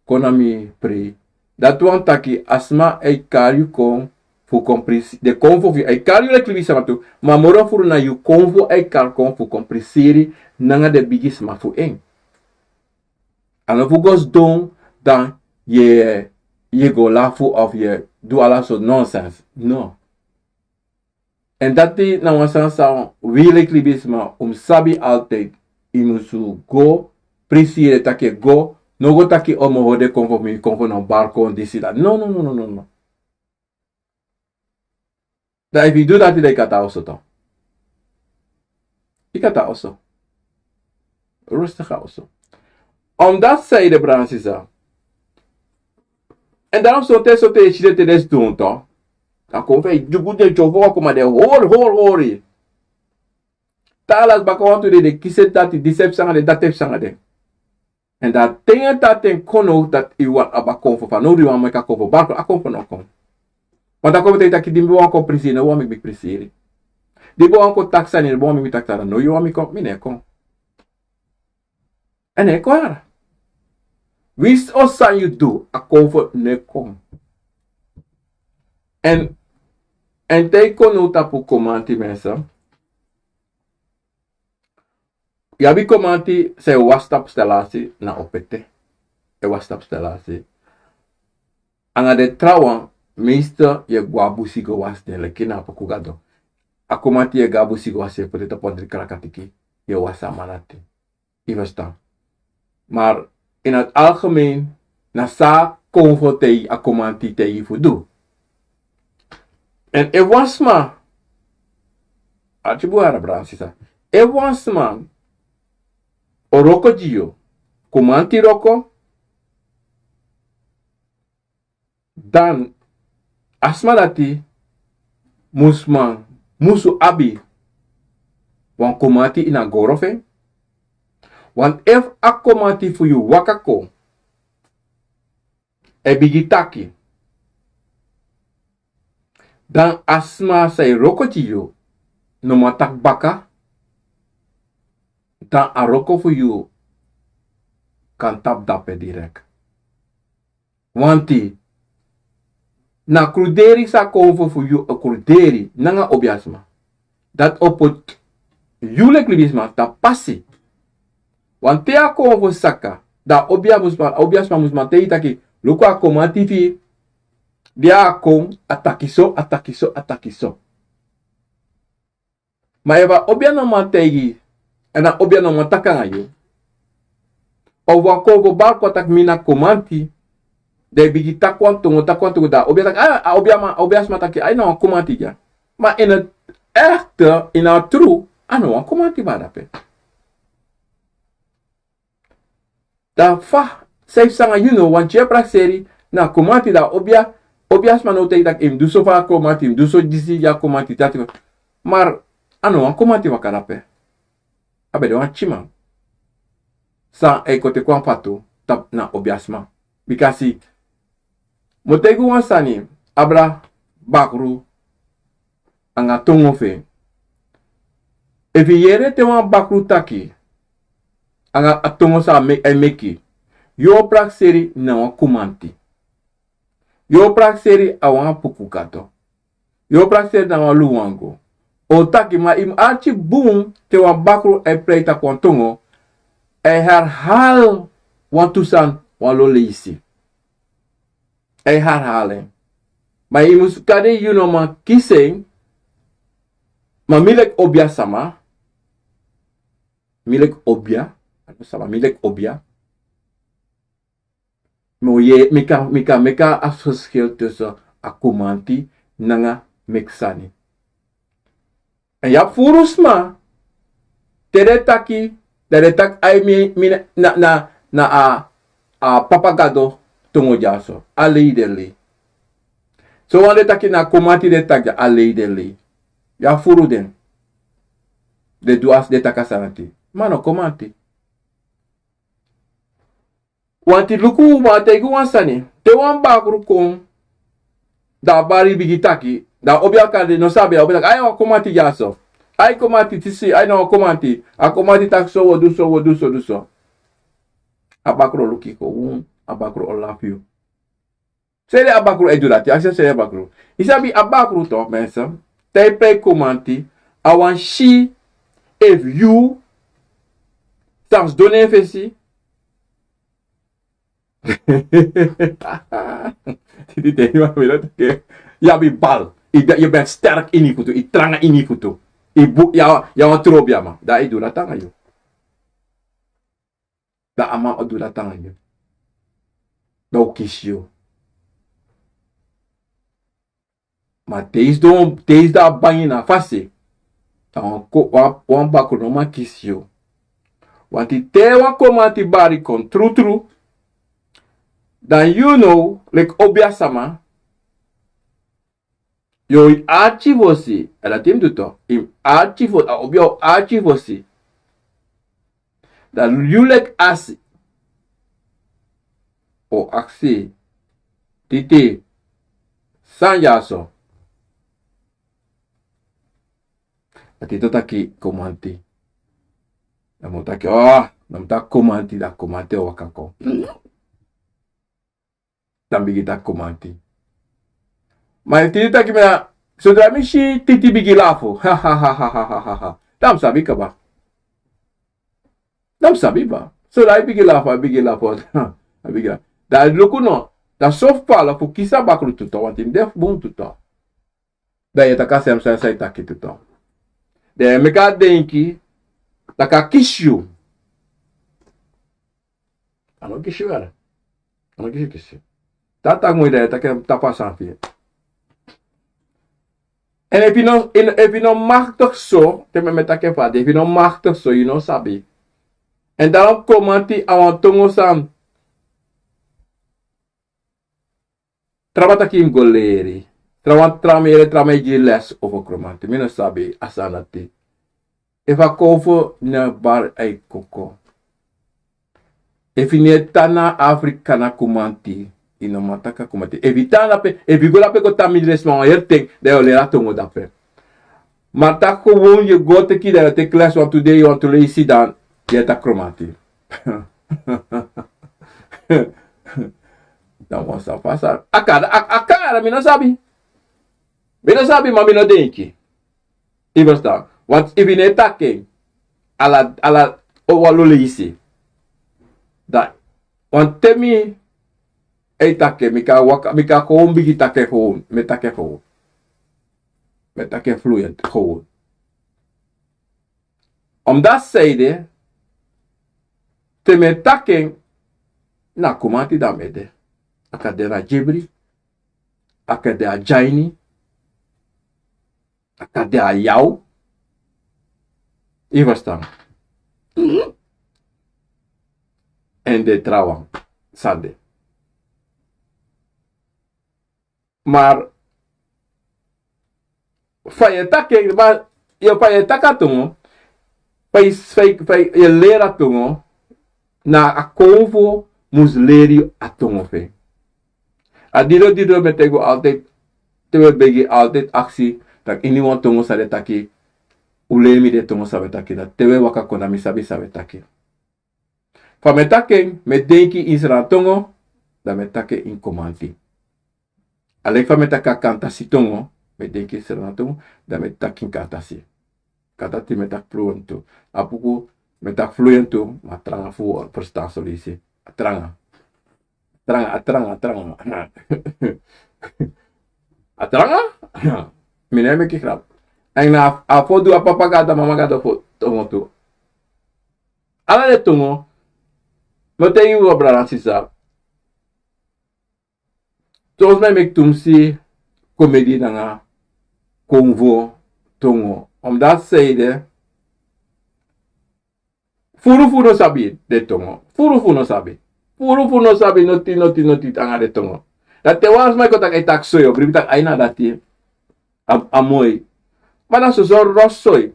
kon na mi prei. Dati wani taki a sma e kari yu kon fu kon prisi-, den konfo fu yu e kari yu leki libisama tu, ma moro furu na yu konfo e kari kon fu kon prisiri nanga den bigisma fu en. A no fu go sidon dan yu e, yu e go lafu of yu e du ala sortu nonsens. No. Èn dati na wan sani san wi leki libisma un mus sabi altijd. Yu musu go prisiri, taki yu e go No go taki o mi hori den konfo, mi konfo na barkon disi dati. No, no, no, no, no, no. Dan efu yu du dati, dan yu kan tan oso tan. Yu kan tan oso. Rustig a oso. Omdat zij de branche is. En daarom so te so te yu si den te den sidon tan. Dan kon fa yu dyugu den dyomfo kon, ma den hori, hori, hori. Te alas baka wantu dei den kisi dati, disi e psa nanga den, dati e psa nanga den. En dan te yu e tan te yu kon now dati yu wani abi a konfo, fanowdu yu wani meki a konfo, barkon, a konfo no kon. Want a konfo e taki di mi ben wani kon prisiri, no wan meki mi prisiri. Di mi ben wani kon taki sani, no wan meki mi taki sani, no yu wani mi kon, mi no e kon. En no e kon yara. Winsi o sani yu du, a konfo no e kon. En, en te yu kon now tapu komanti, mensen. Yu abi komanti san e wasi tapu stalasi na opete. E wasi tapu stalasi. Anga den trawan, meeste yu e go a busi go wasi den, leki na a poku Gado. A komanti yu e go a busi go wasi, yu e poti tapu wan dri krakatiki, yu e wasi a man dati. Yu e ferstan. Maar in het algemeen, na san a konfo taigi, a komanti taigi fu du. En efu wan sma, arki bun, yara brada, sisa. Efu wan sma o wroko gi yu, komanti wroko, dan a sma dati mus man, musu abi wan komanti ini a goro fu en. Want efu a komanti fu yu waka kon, e bigin taki, dan a sma san e wroko gi yu no man taki baka, dan a wroko fu yu kan tapu dape direct. Want na kruderi san a konfo fu yu o kruderi nanga obiasma. Dati o poti yu leki libisma tapu pasi. Want te a konfo saka, dan a obiasma, obiasma mus man taigi taki, luku a komanti fu yu, di a kon, a taki so, a taki so, a taki so. Ma efu a obia no man taigi, èn a obia no man taki nanga yu, of wan konfo bari kon taki mi na komanti, dan yu bigin taki wan tongo, taki wan tongo, dan a obia taki, a, a obia man, a obia sma taki, a yu na wan komanti dya. Ma in het echte, in het tru, a no wan komanti bari dape. Dan fa san e psa nanga yu no, want yu e prakseri na komanti, dan obia, obia sma no taigi taki yu mus du so fu a komanti, yu mus du so disi gi a komanti, dati. Maar a no wan komanti waka dape. A ben de wan pikinman san e kon teki wan fatu tapu na obiasma. Bikasi mi o taigi wan sani, abra bakru anga tongo fu en. Efu yu yere te wan bakru taki anga a tongo san a me-, a e meki, yu o prakseri na wan komanti. Yu o prakseri a wan poku Gado. Yu o prakseri na wan luwangu. O taki, ma yu mus arki bun te wan bakru e prei tapu wan tongo, e herhaal wantu sani wan lo leisi. E herhaal en. Ma yu mus kari, yu no man kisi en. Ma mi leki obia sama, mi leki obia, a no sama, mi leki obia. Mi o yere, mi kan, mi kan meki a verschil tussen a komanti nanga meki sani. Èn yu abi furu sma, te den taki, dan den taki, ai, mi, mi na, na, na a, a Papa Gado tongo dyaso. A lei den lei. Sowan den taki na komanti den taki, a lei den lei. Yu abi furu den. Den du a, den taki a sani dati. Ma a no komanti. Want luku, mi e taigi wan sani. Te wan bakru kon, dan a bari bigin taki, dan obia kande no sabi, a obia taki, ai, wan komanti dyaso. Ai, komanti disi, ai, na wan komanti. A komanti taki so, wi o du so, wi o du so, du so. A bakru o luku yu kon, a bakru o lafu yu. Sede a bakru e du dati, aksi sede a bakru. Yu sabi a bakru toch, mensen. Te a e prei komanti, a wani si efu yu san sidon na en fesi. Titi te yu abi, yu abi bal. Yu ben, yu ben sterk ini yu futu, yu tranga ini yu futu. Yu bu-, yu a, yu a wan tru obiaman. Dan a e du dati nanga yu. Dan a man o du dati nanga yu. dan un kisi yu. Ma te yu sidon, te yu sidon a bangi na fasi, dan wan ko-, wan, wan bakru no man kisi yu. Wanti te wan komanti bari kon trutru, dan yu now, leki obiasma, yu o arki fosi, a dati yu mus du tu, yu mus arki fosi, a obi a o arki fosi. Dan yu leki asi o aksi, Titi, san dyaso? A Titi o taki komanti. Dan mi o taki, oh, dan mi taki komanti, dan komanti o waka kon. Dan mi bigin taki komanti. Ma efu Titi taki mi na, sodra mi si Titi bigin lafu. Ha, ha, ha. Dan mi sabi kaba. Dan mi sabi kaba. Sodra a bigin lafu, a bigin lafu. A bigin lafu. Dan luku no. Dan so fala fu kisi a bakru tutu, wanti mi de fu bun tutu. Dan yu e taki a srefi sani san yu taki tutu. Dan yu e meki a denki taki a kisi yu. A no kisi yu, a no kisi, kisi. Te a taki moi, dan yu e taki en tapu a sani fi yu. Èn efu yu no, efu yu no maktik so, te mi e taki en fa a de, efu yu no maktik so, yu no sabi. Èn dan komanti a wan tongo san trawan taki yu mus go leri. Trawan, trawan mi yere, trawan e gi les over komanti. Mi no sabi a sani dati. Efu a kowfu no e bari a e koko. Efu yu no e tan na Afrika na komanti, yu no man taki a komanti. Efu yu tan na pe, efu yu go na pe go tan mindre sma wan heri ten, dan yu o leri a tongo dape. Ma taki gewoon yu go teki, dan yu o teki les wantu dei, wantu leisi, dan yu e taki komanti. Dan wan sani pasa. A kaba, a, a kaba, mi no sabi. Mi no sabi, ma mi no denki. Yu ferstan? Want efu yu no e taki en, ala, ala, o wan lo leisi. Dan, want te mi e taki en, mi kan waka, mi kan gewoon bigin taki en gewoon. Mi e taki en gewoon. Mi e taki en fluent, gewoon. Omdat zij de, te mi e taki en, na komanti dan mi e de. A kan de na Jibri, a kan de a Jaini, a kan de a Yao. Yu ferstan? Èn den trawan san de. Maar fa yu e taki, ma yu, fa yu e taki a tongo, fa yu, fa yu, fa yu e leri a tongo, na a kowfu mus leri yu a tongo fu en. A didon, didon mi e taigi un altijd, te un e begi altijd aksi, taki iniwan tongo san den taki, un leri mi den tongo san mi e taki, dan te un e waka kon dan mi sabi san mi e taki. Fa mi e taki en, mi e denki ini Sranan tongo, dan mi e taki en ini Komanti. A leki fa mi e taki a Kantasi tongo, mi e denki ini Sranan tongo, dan mi e taki en ini Kantasi. Kantasi mi e taki fluent tu. A Apuku mi e taki fluent tu, ma a tranga fu un ferstan son leisi. A tranga. A tranga, a tranga, a tranga. A tranga? Mi no e meki grap. Èn na a fodu, a Papa Gado, Mama Gado fu tongo tu. Ala den tongo. Mi o taigi yu, brada, sisa. Soms mi e meki tumsi komedi nanga konfo tongo. Omdat zij de, furu fu un no sabi den tongo. Furu fu un no sabi. Furu fu un no sabi noti, noti, noti nanga den tongo. Dan te wan sma e kon taki, ai, taki soi, o bribi taki, ai, na dati. A, a moi. Ma na soso rosi soi.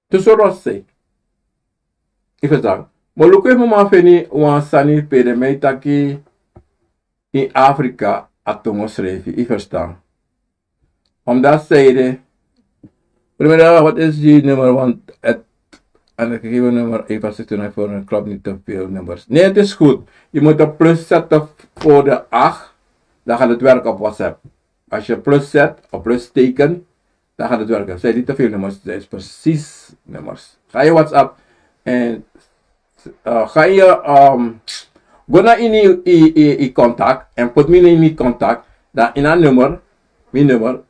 Tu so rosi sei. Yu ferstan? Mi o luku efu mi man feni wan sani pe den e taki ini Afrika a tongo srefi. Yu ferstan? Omdat zij de, primera, wat is die nummer? Want het, en ik geef een nummer even, als het een voor een klopt niet te veel nummers. Nee, het is goed. Je moet een plus zetten voor de acht. Dan gaat het werken op WhatsApp. Als je plus zet, of plus teken, dan gaat het werken. Zij niet te veel nummers, zij is precies nummers. Ga je WhatsApp en, eh, ga je, ehm, go na ini yu, yu, yu, yu contact en put mi ini yu contact. Dan ini a nummer, mi nummer,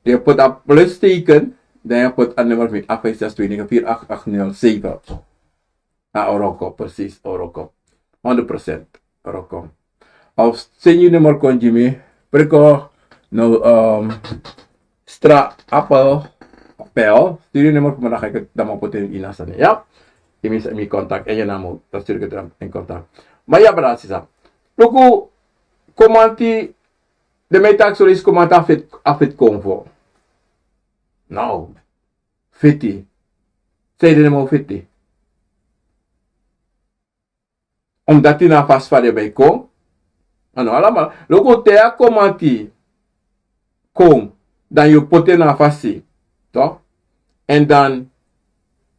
yu put a plus teken, dan yu put a nummer fu mi, acht vijf zes twee negen vier acht acht nul zeven. A o wroko, precies, o wroko. Honderd procent. Roko. Of seni yu nummer kon gi mi. Priko no, um, stra apel, apel. Stuur yu nummer kon, dan ga ik het dan maar poten in a sani. Ja? In mi, mi contact en je naam ook. Dan stuur ik het dan in contact. Maar ja, brada, sisa. Luku, komanti, de mi taki so leisi komanti a feti, a feti kon fu. No. Feti. San ede namo feti. Omdat na a fasi fa den ben kon. A no allemaal. Luku, te a komanti kon, dan yu poti en na a fasi. Toch? En dan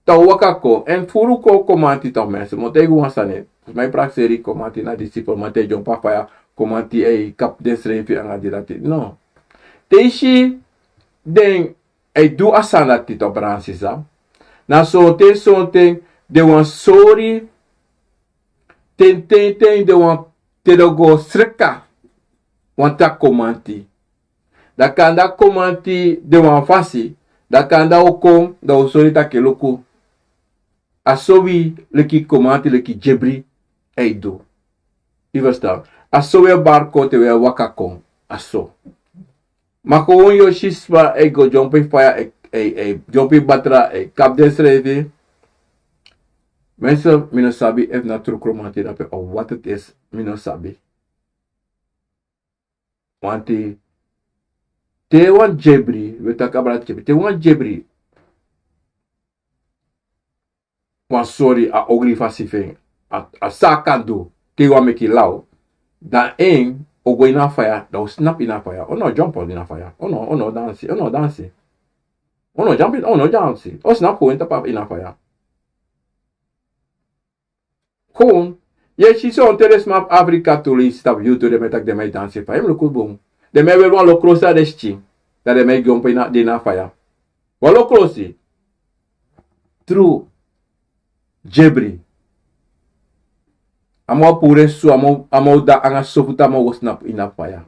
te a waka kon. En furu kon komanti toch, mensen. Mi o taigi wan sani. Mi e prakseri komanti na disipel, ma te a dyompo a faya, komanti e kapu densrefi anga di dati. No. Te yu si den e du a sani dati toch, brada, sisa. Na sonten sonten den wani sori, ten ten ten den wani, te den o go sreka wan tra komanti. Dan kande a komanti de wan fasi, dan kande a o kon, dan a o sori taki luku. A so wi leki komanti, leki Jebri e du. Yu ferstan? A so wi e bari kon te wi e waka kon. A so. Ma kon yu o si sma e go dyompo ini faya, e, e, e dyompo ini batra, e kapu densrefi. Mensen, mi no sabi efu na tru komanti dape of wat het is, mi no sabi. Want te wan Jebri, wi e taki a brada Jebri, te wan Jebri wani sori a ogri fasi fu en, a, a san a kan du, te yu wani meki law, dan en o go ini a faya, dan o snapu ini a faya. O no dyompo ini a faya. O no, o no dansi, o no dansi. O no dyompo, o no dansi. O snapu kon ini tapu ini a faya. Kon, yu e si sonten den sma fu Afrika tu leisi tapu YouTube, den man e taki den man e dansi faya. Yu mus luku bun. Den man e weri wan lo krosi na den sikin. Dan den man e dyompo ini a, ini a faya. Wan lo krosi. Tru. Jebri. A man o puru en so, a man o, a man o de anga sofu te a man o go snapu ini a faya.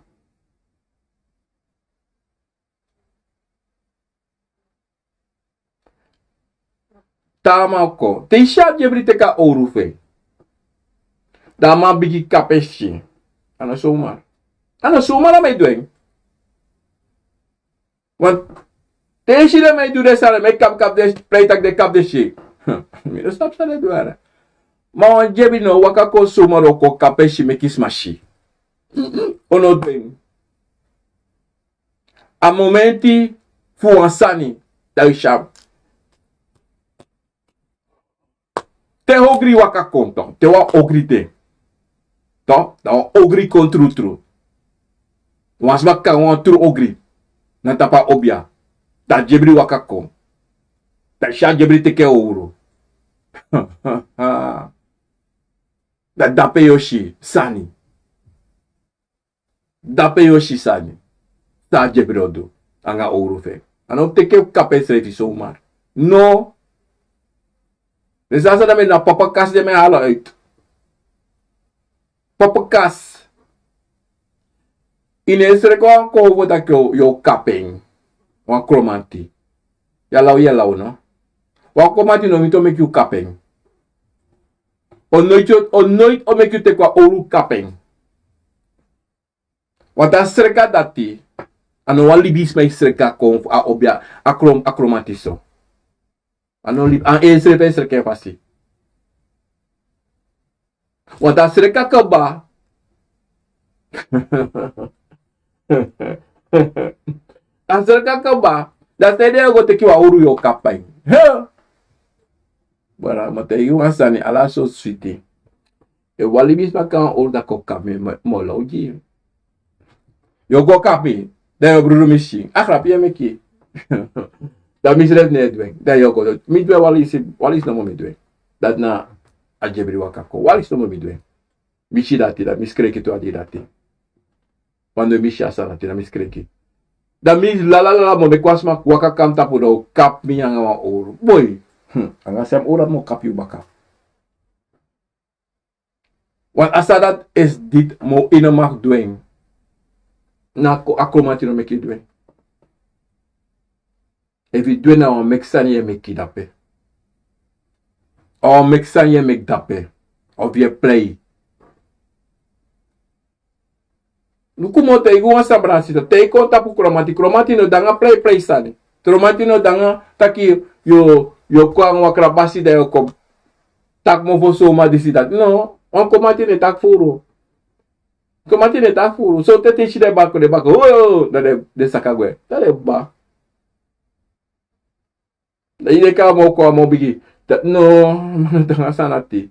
Te a man kon, te yu si a Jebri teki a owru fu en, dan a man bigin kapu en sikin. A no sumar. A no sumar a man e du en. Want te yu si den man e du den sani, den man e kapu, kapu den, prei taki den kapu den sikin. Mi no sabi san den du, ara. Ma wan Jebri no o waka kon sumar o kon kapu en sikin meki sma si. Mm-mm. O no du en. A momenti fu wan sani, dan yu si a. Te ogri waka kon, toch, te wan ogri de, toch, dan wan ogri kon trutru. Wan sma kan wan tru ogri na tapu a obia. Dan Jebri waka kon. Dan yu si a Jebri teki en owru. Dan dape yu o si sani. Dape yu o si sani san a Jebri o du anga owru fu en. A no teki en kapu ensrefi sumar. No. Den sani san den man e du na papakasi, den man e hala uit. Papakasi. Yu no e sreka wan kow fu taki yu o, yu o kapu en. Wan kromanti. Yu e law, yu e law, no? Wan kromanti no miti o meki yu kapu en. O noiti, o noiti o meki yu teki wan owru kapu en. Want a sreka dati, a no wan libisma e sreka kon fu a obia, a krom-, a kromanti so. A no libi, a ensrefi e sreka en fasi. Want a sreka kaba. A sreka kaba. Dan san ede yu o go teki wan owru yu o kapu en. He! Bra, mi o taigi yu wan sani, ala so switi. Efu wan libisma kon owru, dan kon kapu mi, mi o, mi o law gi yu. Yu o go kapu mi, dan yu o brudu mi sikin. A grapu yu e meki. Dan misrefi no e du en. Dan yu o go, mi du en wan leisi, wan leisi nomo mi du en. Dati na a Jebri waka kon. Wan leisi nomo mi du en. Mi si dati, dan mi skreki tu a dei dati. Wan dei mi si a sani dati, dan mi skreki. Dan mi lala lala, mi o meki wan sma waka kon tapu, dan o kapu mi anga wan owru. Boi. Hmm. Anga sem owru dati mi o kapu yu baka. Want a sani dati is dit, mi o, yu no mag du en. Na ko-, a kromanti no meki yu du en. Efu yu du en, na wan meki sani yu e meki dape. A wan meki sani yu e meki dape. Of yu e prei. Luku, mi o taigi wan sani, brada, sisa. Te yu kon tapu Kromanti, Kromanti no de nanga prei prei sani. Kromanti no de nanga taki yu o, yu o kon nanga wan krabasi, dan yu o kon taki mofo so, ma disi dati. No, wan Kromanti no e taki furu. Kromanti no e taki furu. So te, te yu si den baka, den baka, oh, dan den, den saka gwe. Dan den kba. Dan yu de kon, a man o kon, a man o bigin taki: No, a man no de nanga sani dati.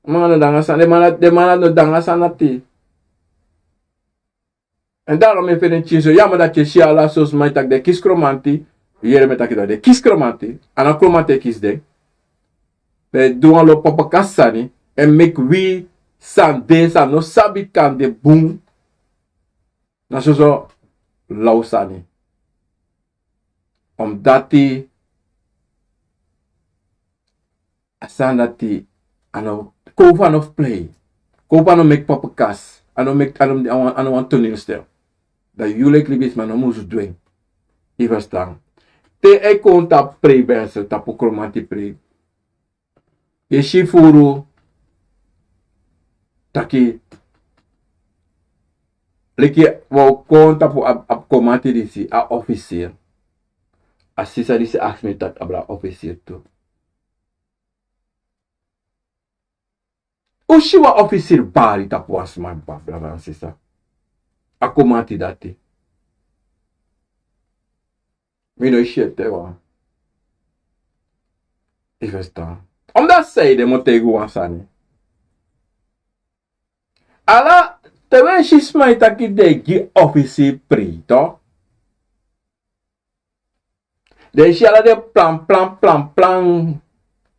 A man no de nanga sani, den man, den man no de nanga sani dati. Èn daarom mi e feni en pikin so. Ya, ma dati e si ala so sma e taki den kisi Kromanti. Yu yere mi e taki dati den kisi Kromanti. A no Kromanti e kisi den. Den e du wan lo papakasi sani. Èn meki wi san de, san no sabi kande bun, na soso law sani. Omdati a sani dati, a no, Kowver no fu prei. Kowver no meki papakasi. A no meki, a no, a no wan, a no wan toneelstel. Dan yu leki libisma no musu du en. Yu ferstan? Te a e kon tapu prei, ben, tapu Kromanti prei, yu e si furu taki, leki wan, kon tapu a, a Kromanti disi, a officier. A sisa disi aksi mi taki abra officier tu. Un si wan officier bari tapu wan sma, brada nanga sisa? A Kromanti dati. Mi no e si ete wan. Yu ferstan? Omdati sanede, mi o taigi un wan sani. Ala te wi e si sma e taki den e gi officier prei, toch? Den e si ala den plan, plan, plan, plan.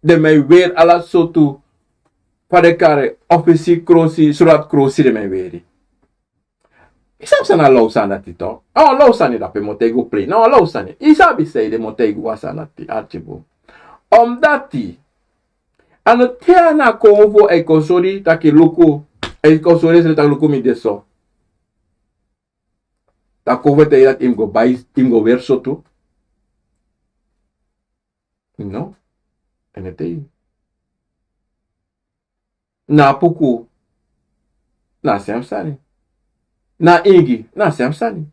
Den man e weri ala sortu, fa den kari, officier krosi, soldat krosi den man e weri. Yu sabi san na law sani dati, toch? A wan law sani, dape mi o taigi un prei. Na wan law sani. Yu sabi sanede mi o taigi un a sani dati, arkibu? Omdati a no te a na Kowver e kon sori taki luku, e kon sori srefi taki luku mi de so. Dan Kowver e taigi yu taki yu mus go bai, yu mus go weri sortu? No. A no e taigi. Na Apuku, na a sem sani. Na Ingi, na a sem sani.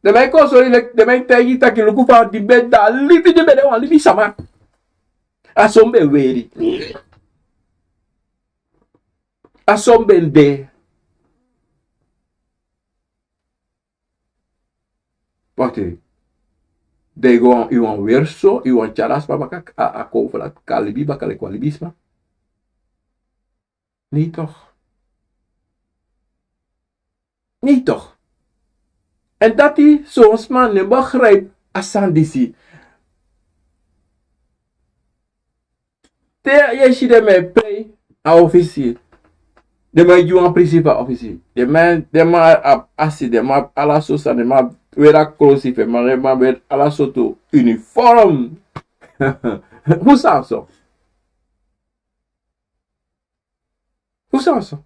Den man e kon sori, leki den man e taigi yu taki luku fa di mi ben de, a libi di mi ben de, wan libisma. A so mi ben weri. A so mi ben de. Wakti. Dan yu go, yu wani weri so, yu wani tyari a sma baka, a, a Kowver, a libi baka leki wan libisma. Nee toch. Nee toch. Èn dati, son sma no e begrijp a sani disi. Te yu e si den man e prei a officier. Den man e gi wan prisi fu a officier. Den man, den man abi asi, den man abi ala sortu sani, den man abi weri a krosi fu en, den man, den man abi weri ala sortu uniform. Fu san so? Fu san so?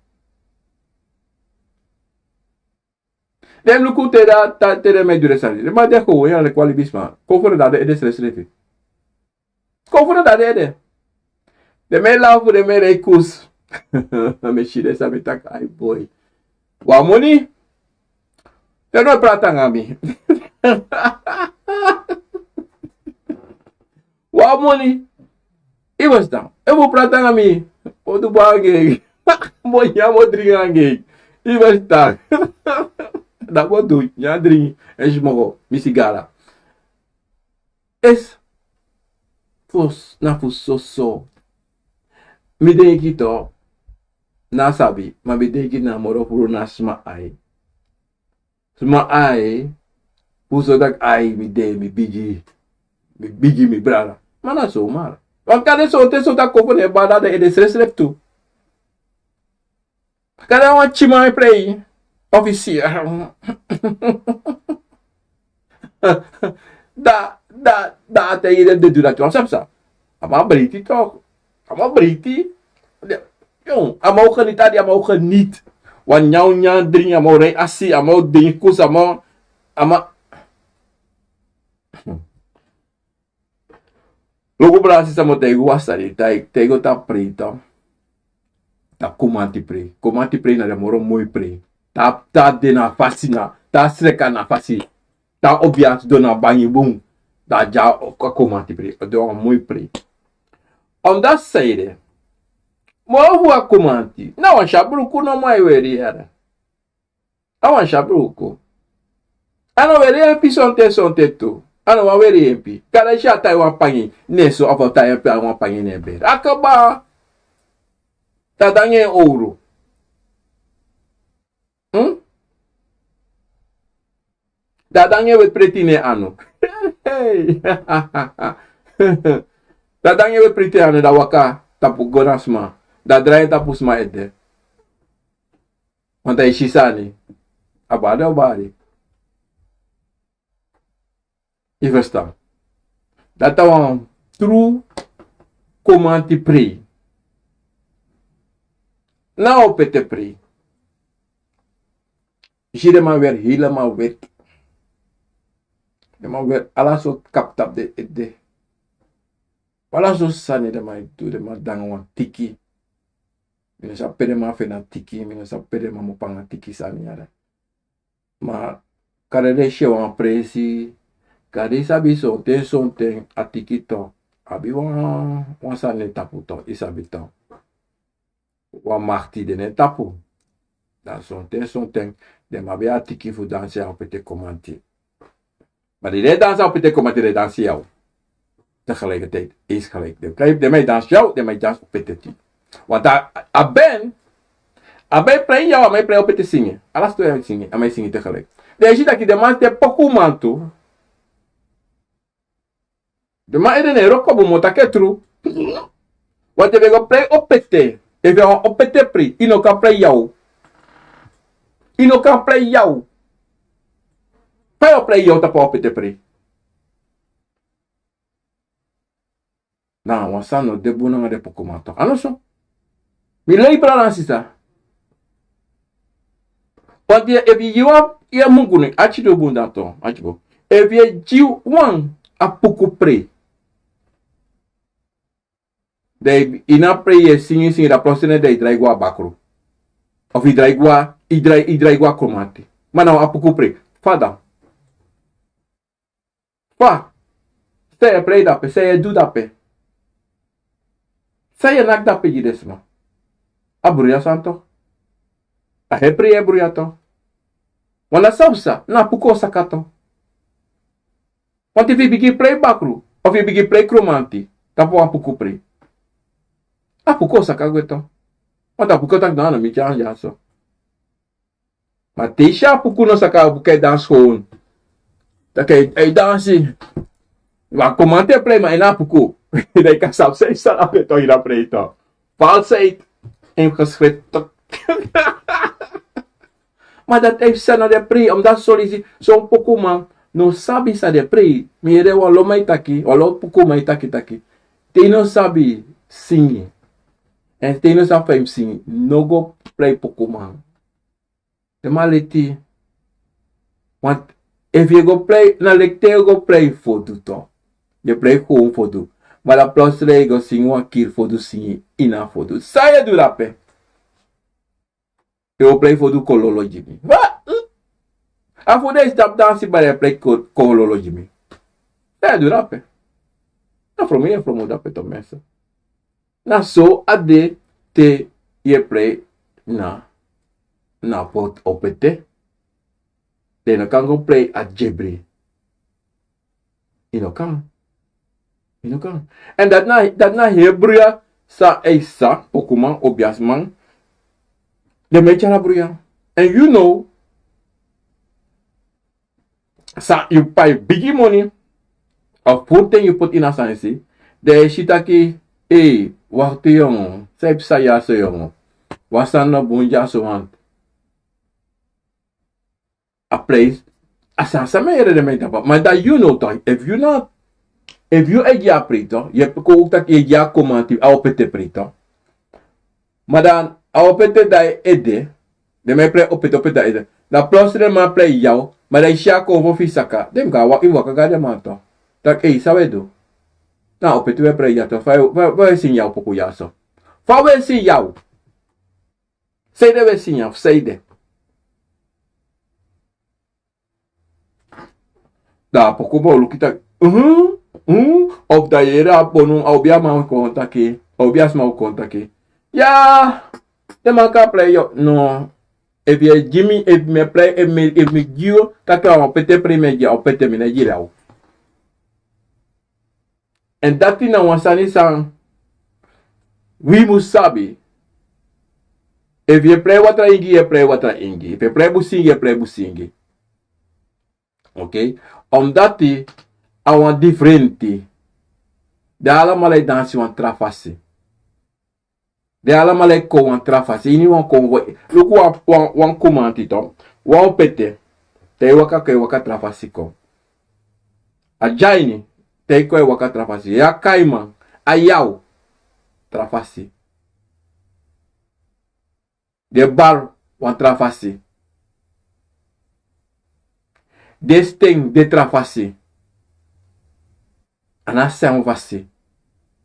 Den luku te da, te den man e du den sani. Den man de kon, ya, leki wan libisma. Kon fu den dati ede srefsrefi. Kon fu den dati ede. Den man e lafu, den man e rei kosi. Mi e si den sani, mi e taki: Ai boi. Wan moni. Yu no e prati nanga mi. Wan moni. Yu ferstan? Efu yu prati nanga mi, mi o du bun nanga yu. Mi o nyan, mi o dringi nanga yu. Yu ferstan? Dati mi o du, nyan, dringi, èn smoko mi sigara. Esi, fu, na fu soso. Mi denki toch, na sabi, ma mi denki na moro furu na sma ai. Sma ai, fu so taki ai, mi de, mi bigi, mi bigi, mi brada. Ma na so, ma. Wan kande so, te so taki kon fu den bada, den ede srefsrefi tu. Kande wan pikinman e prei, officier. Da, da, da, a taigi den den du dati, wan sabi san. A man breiti toch. A man breiti. Yo, a man o geniti, a man o geniti. Wan nyan, nyan, dringi, a man o rei asi, a man o dringi kosi, a man, a man. Luku, brada, sisa, mi o taigi wan sani, te yu go tapu prei, toch. Tapu Kromanti prei. Kromanti prei na den moro moi prei. Te a de na fasi, na te a sreka na fasi, te a obias don na bangi bun. Dan a dya a komanti prei, o de wan moi prei. Omdati san ede, moro fu a komanti na wan syabruku nomo a e weri yara. A wan syabruku. A no weri empi sonten sonten tu. A no wan weri empi. Kada isi a tai wan pangi ne so, a fu a tai empi a wan pangi ne beri a kaba. Dati anga en owru. Dati anga en weti preti ne anu. Dati anga en weti preti ne anu, dan waka tapu go na sma. Dan drai en tapu sma ede. Want a e si sani. A bari o bari. Yu ferstan? Dati a wan tru komanti prei. Na opete prei. Yu si den man weri helemal weti. Den man weri ala sortu kapu tapu den ede. Ala sortu sani den man e du, den man de nanga wan tiki. Mi no sabi pe den man feni a tiki, mi no sabi pe den man mu panga tiki sani yara. Ma kari den si en wan presi. Kari yu sabi sonten sonten a tiki to abi wan sani tapu to, yu sabi to. Wan makti de na en tapu. Dan sonten sonten den man abi a tiki fu dansi a opete komanti. Ma den no e dansi a opete komanti, den e dansi yaw. Tegelijkertijd is gelijk. Den man e dansi yaw, den man e dansi opete tu. Want a ben, a ben e prei yaw, a man e prei opete singi. Ala stori a e singi, a man e singi tegelijk. Den e si taki den man de pokuman tu. Den man ede na en wroko bun, mi o taki en tru. Want efu yu e go prei opete, efu yu a wan opete prei, yu no kan prei yaw. Yu no kan prei yaw. Fa yu o prei yaw tapu a opete prei? Na wan sani no de bun nanga den pokuman tu. A no so. Mi lei brada nanga sisa. Want efu yu e gi wan, yu e mungunu, ati du bun dan tu, ati bun. Efu yu e gi wan a puku prei. Dan yu na prei, yu e singi singi, dan plotseling dan yu drai go a bakru. Of yu drai go a, yu drai, yu drai go a komanti. Ma na wan a puku prei. Fa dan? Fa? San yu e prei dape, san yu e du dape? San yu e naki dape gi den sma? A bruya sani tu. A heri prei yu e bruya tu. Wan na san psa, na a puku o saka tu. Want efu yu bigin prei bakru, of yu bigin prei kromanti tapu wan puku prei, a puku o saka gwe tu. Want a puku o taki no, a no mi tyari dyaso. Ma te yu si a puku no saka, a puku e dansi gewoon. Taki a e dansi. Wan komanti e prei ma ini a puku. Dan yu kan sabi san yu sabi tu ini a prei tu. Falsheid. Ingeschreven. Ma dati e psa na den prei, omdat son leisi son pokuman no sabi san den prei. Mi yere wan lo man e taki, wan lo pokuman e taki taki, te yu no sabi singi, èn te yu no sabi fa yu mus singi, no go prei pokuman. Den man leti. Want efu yu e go prei, na leki te yu e go prei fodu tu. Yu e prei gewoon fodu. Ma dan plotseling yu e go singi wan kiri fodu singi ini a fodu. San yu e du dape? Yu o prei fodu kololo gi mi. Wa? A fodu e si tapu dansi, ma yu e prei kololo gi mi. San yu e du dape? Na fromu yu e fromu dape tu, mensen. Na so a de te yu e prei na, na pot opete. Den no kan go prei a gebri. Yu no kan. Yu no kan. Èn dati na, dati na heri bruya san e psa, pokuman, obiasman. Den man e tyari a bruya. Èn yu no, san yu pai bigi moni, of furu ten yu poti ini a sani disi, den e si taki, ei, wakti yongu, san e psa dyaso yongu? Wan sani no bun dyaso, want a prei, a sani san mi e yere den man e tapu. Ma dan yu no tu, efu yu no, efu yu e gi a prei tu, yu e kon taki yu e gi a komanti, a opete prei tu. Ma dan a opete dan e de, den man e prei opete, opete dan e de. Dan plotseling den man prei yaw, ma dan yu si a konfo fu yu saka, den mus go a waka, yu waka go na den man tu. Taki, ei, san wi e du? Na opete wi e prei dya tu, fa wi e singi yaw poku dyaso? Fa wi e singi yaw? San ede wi e singi yaw, san ede? Dan a poku bo luku taki, mhm, mhm. Of dan yere a bonu, a obi a man kon taki, a obi a sma kon taki. Ya, den man kan plei yu. No. Efu yu e gi mi, efu mi e plei, efu mi, efu mi gi yu, taki a wan pete prei mi e gi, a o pete mi no e gi yu. Èn dati na wan sani san wi mu sabi. Efu yu e plei watra ingi, yu e plei watra ingi. Efu yu e plei busingi, yu e plei busingi. Ok? Omdati a wan difrenti. Den alamala e dansi wan tra fasi. Den alamala e kon wan tra fasi. Ini wan kon, luku wan, wan, wan kumanti tu. Wan opete. Te yu waka kon, yu waka tra fasi kon. A dyaini, te yu kon, yu waka tra fasi. Ya kaiman, a yaw, tra fasi. Den bari wan tra fasi. Den sten de tra fasi. A no a sem fasi.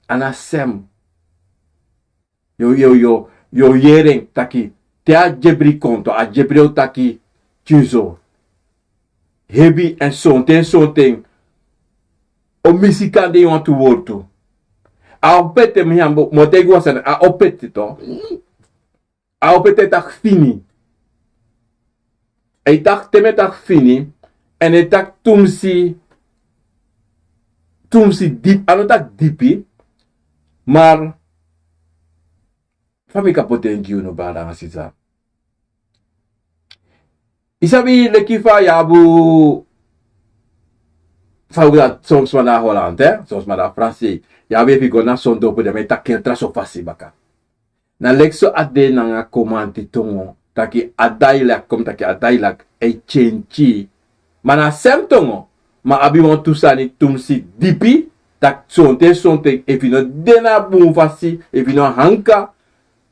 A no a sem. Yu, yu, yu, yu o yere en taki. Te a dyebri kon tu, a dyebri o taki. Tyuso. Hebi èn sonten, sonten. O misi kande yu wantu wortu. A opete mi han bo, mi o taigi wan sani, a opete tu. A opete taki fini. A e taki te mi e taki fini. Èn a e taki tumsi, tumsi dipi. A no taki dipi. Ma fa mi kan poti en gi unu, brada nanga sisa. Yu sabi leki fa yu abi, fa wi dati, son sma na Holland, eh? Son sma na Fransi. Yu abi efu yu go na son dopu, den man e taki en tra so fasi baka. Na leki so a de nanga Komanti tongo, taki a dailak, kon mi taki a dailak e tyentyi. Ma na a sem tongo, ma a abi wantu sani tumsi dipi, taki sonten, sonten, efu yu no de na a bun fasi, efu yu no hanka,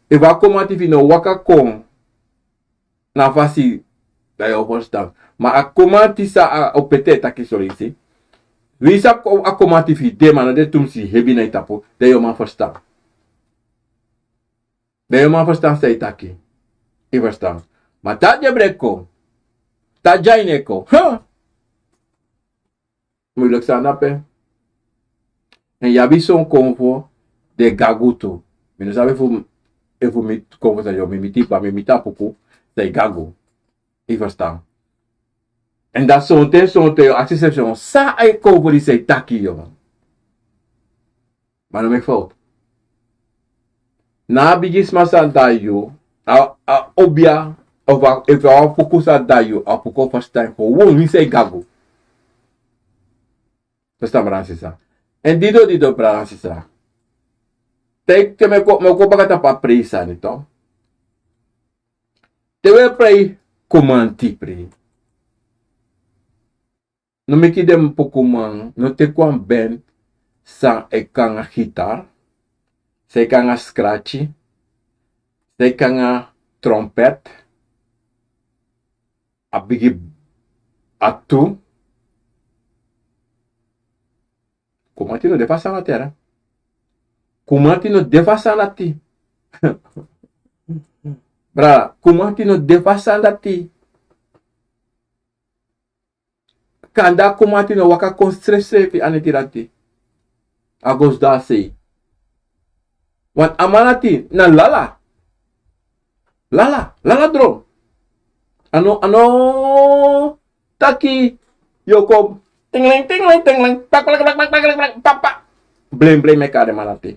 efu a Komanti fu yu no waka kon na a fasi, dan yu o ferstan. Ma a Komanti san a opete e taki so leisi. Winsi a Komanti fu yu de, ma a no de tumsi hebi na yu tapu, dan yu o man ferstan. Dan yu o man ferstan san yu e taki. Yu ferstan. Ma te a dyebri e kon, te a dyaini e kon, ha! Muilek sani ape. Èn yu abi son konfo di e gagu tu. Mi no sabi efu, efu mi konfo san yu o miti, ma mi miti apuku san e gagu. Yu ferstan. Èn dan sonten, sonten yu o aksi srefi son, san a e konfo disi e taki, yu man. Ma no meki fowtu. Na a bigisma san de na yu, a, a obia, of a, efu a wan apuku san de na yu, a apuku o ferstan en, winsi a e gagu. Ferstan, brada nanga sisa. Èn dido, dido, brada nanga sisa. Te, te mi o kon, mi o kon baka tapu a prei sani tu. Te wi e prei Komanti prei. No meki den pokuman, no teki wan band san e kon nanga gitar, san e kon nanga skratyi, san e kon nanga trompet, a bigi atu. Komanti no de fu a sani dati. Komanti no de fu a sani dati. Brada, Komanti no de fu a sani dati. Kande a Komanti no waka kon srefsrefi a neti dati. A go sidon a sei. Want a man dati na lala. Lala, lala dron. A no, a no taki yu o kon tingling, tingling, tingling, pak, pak, pak, pak, pak, pak, pak, pak. Blen, blen, mi e kari den man dati.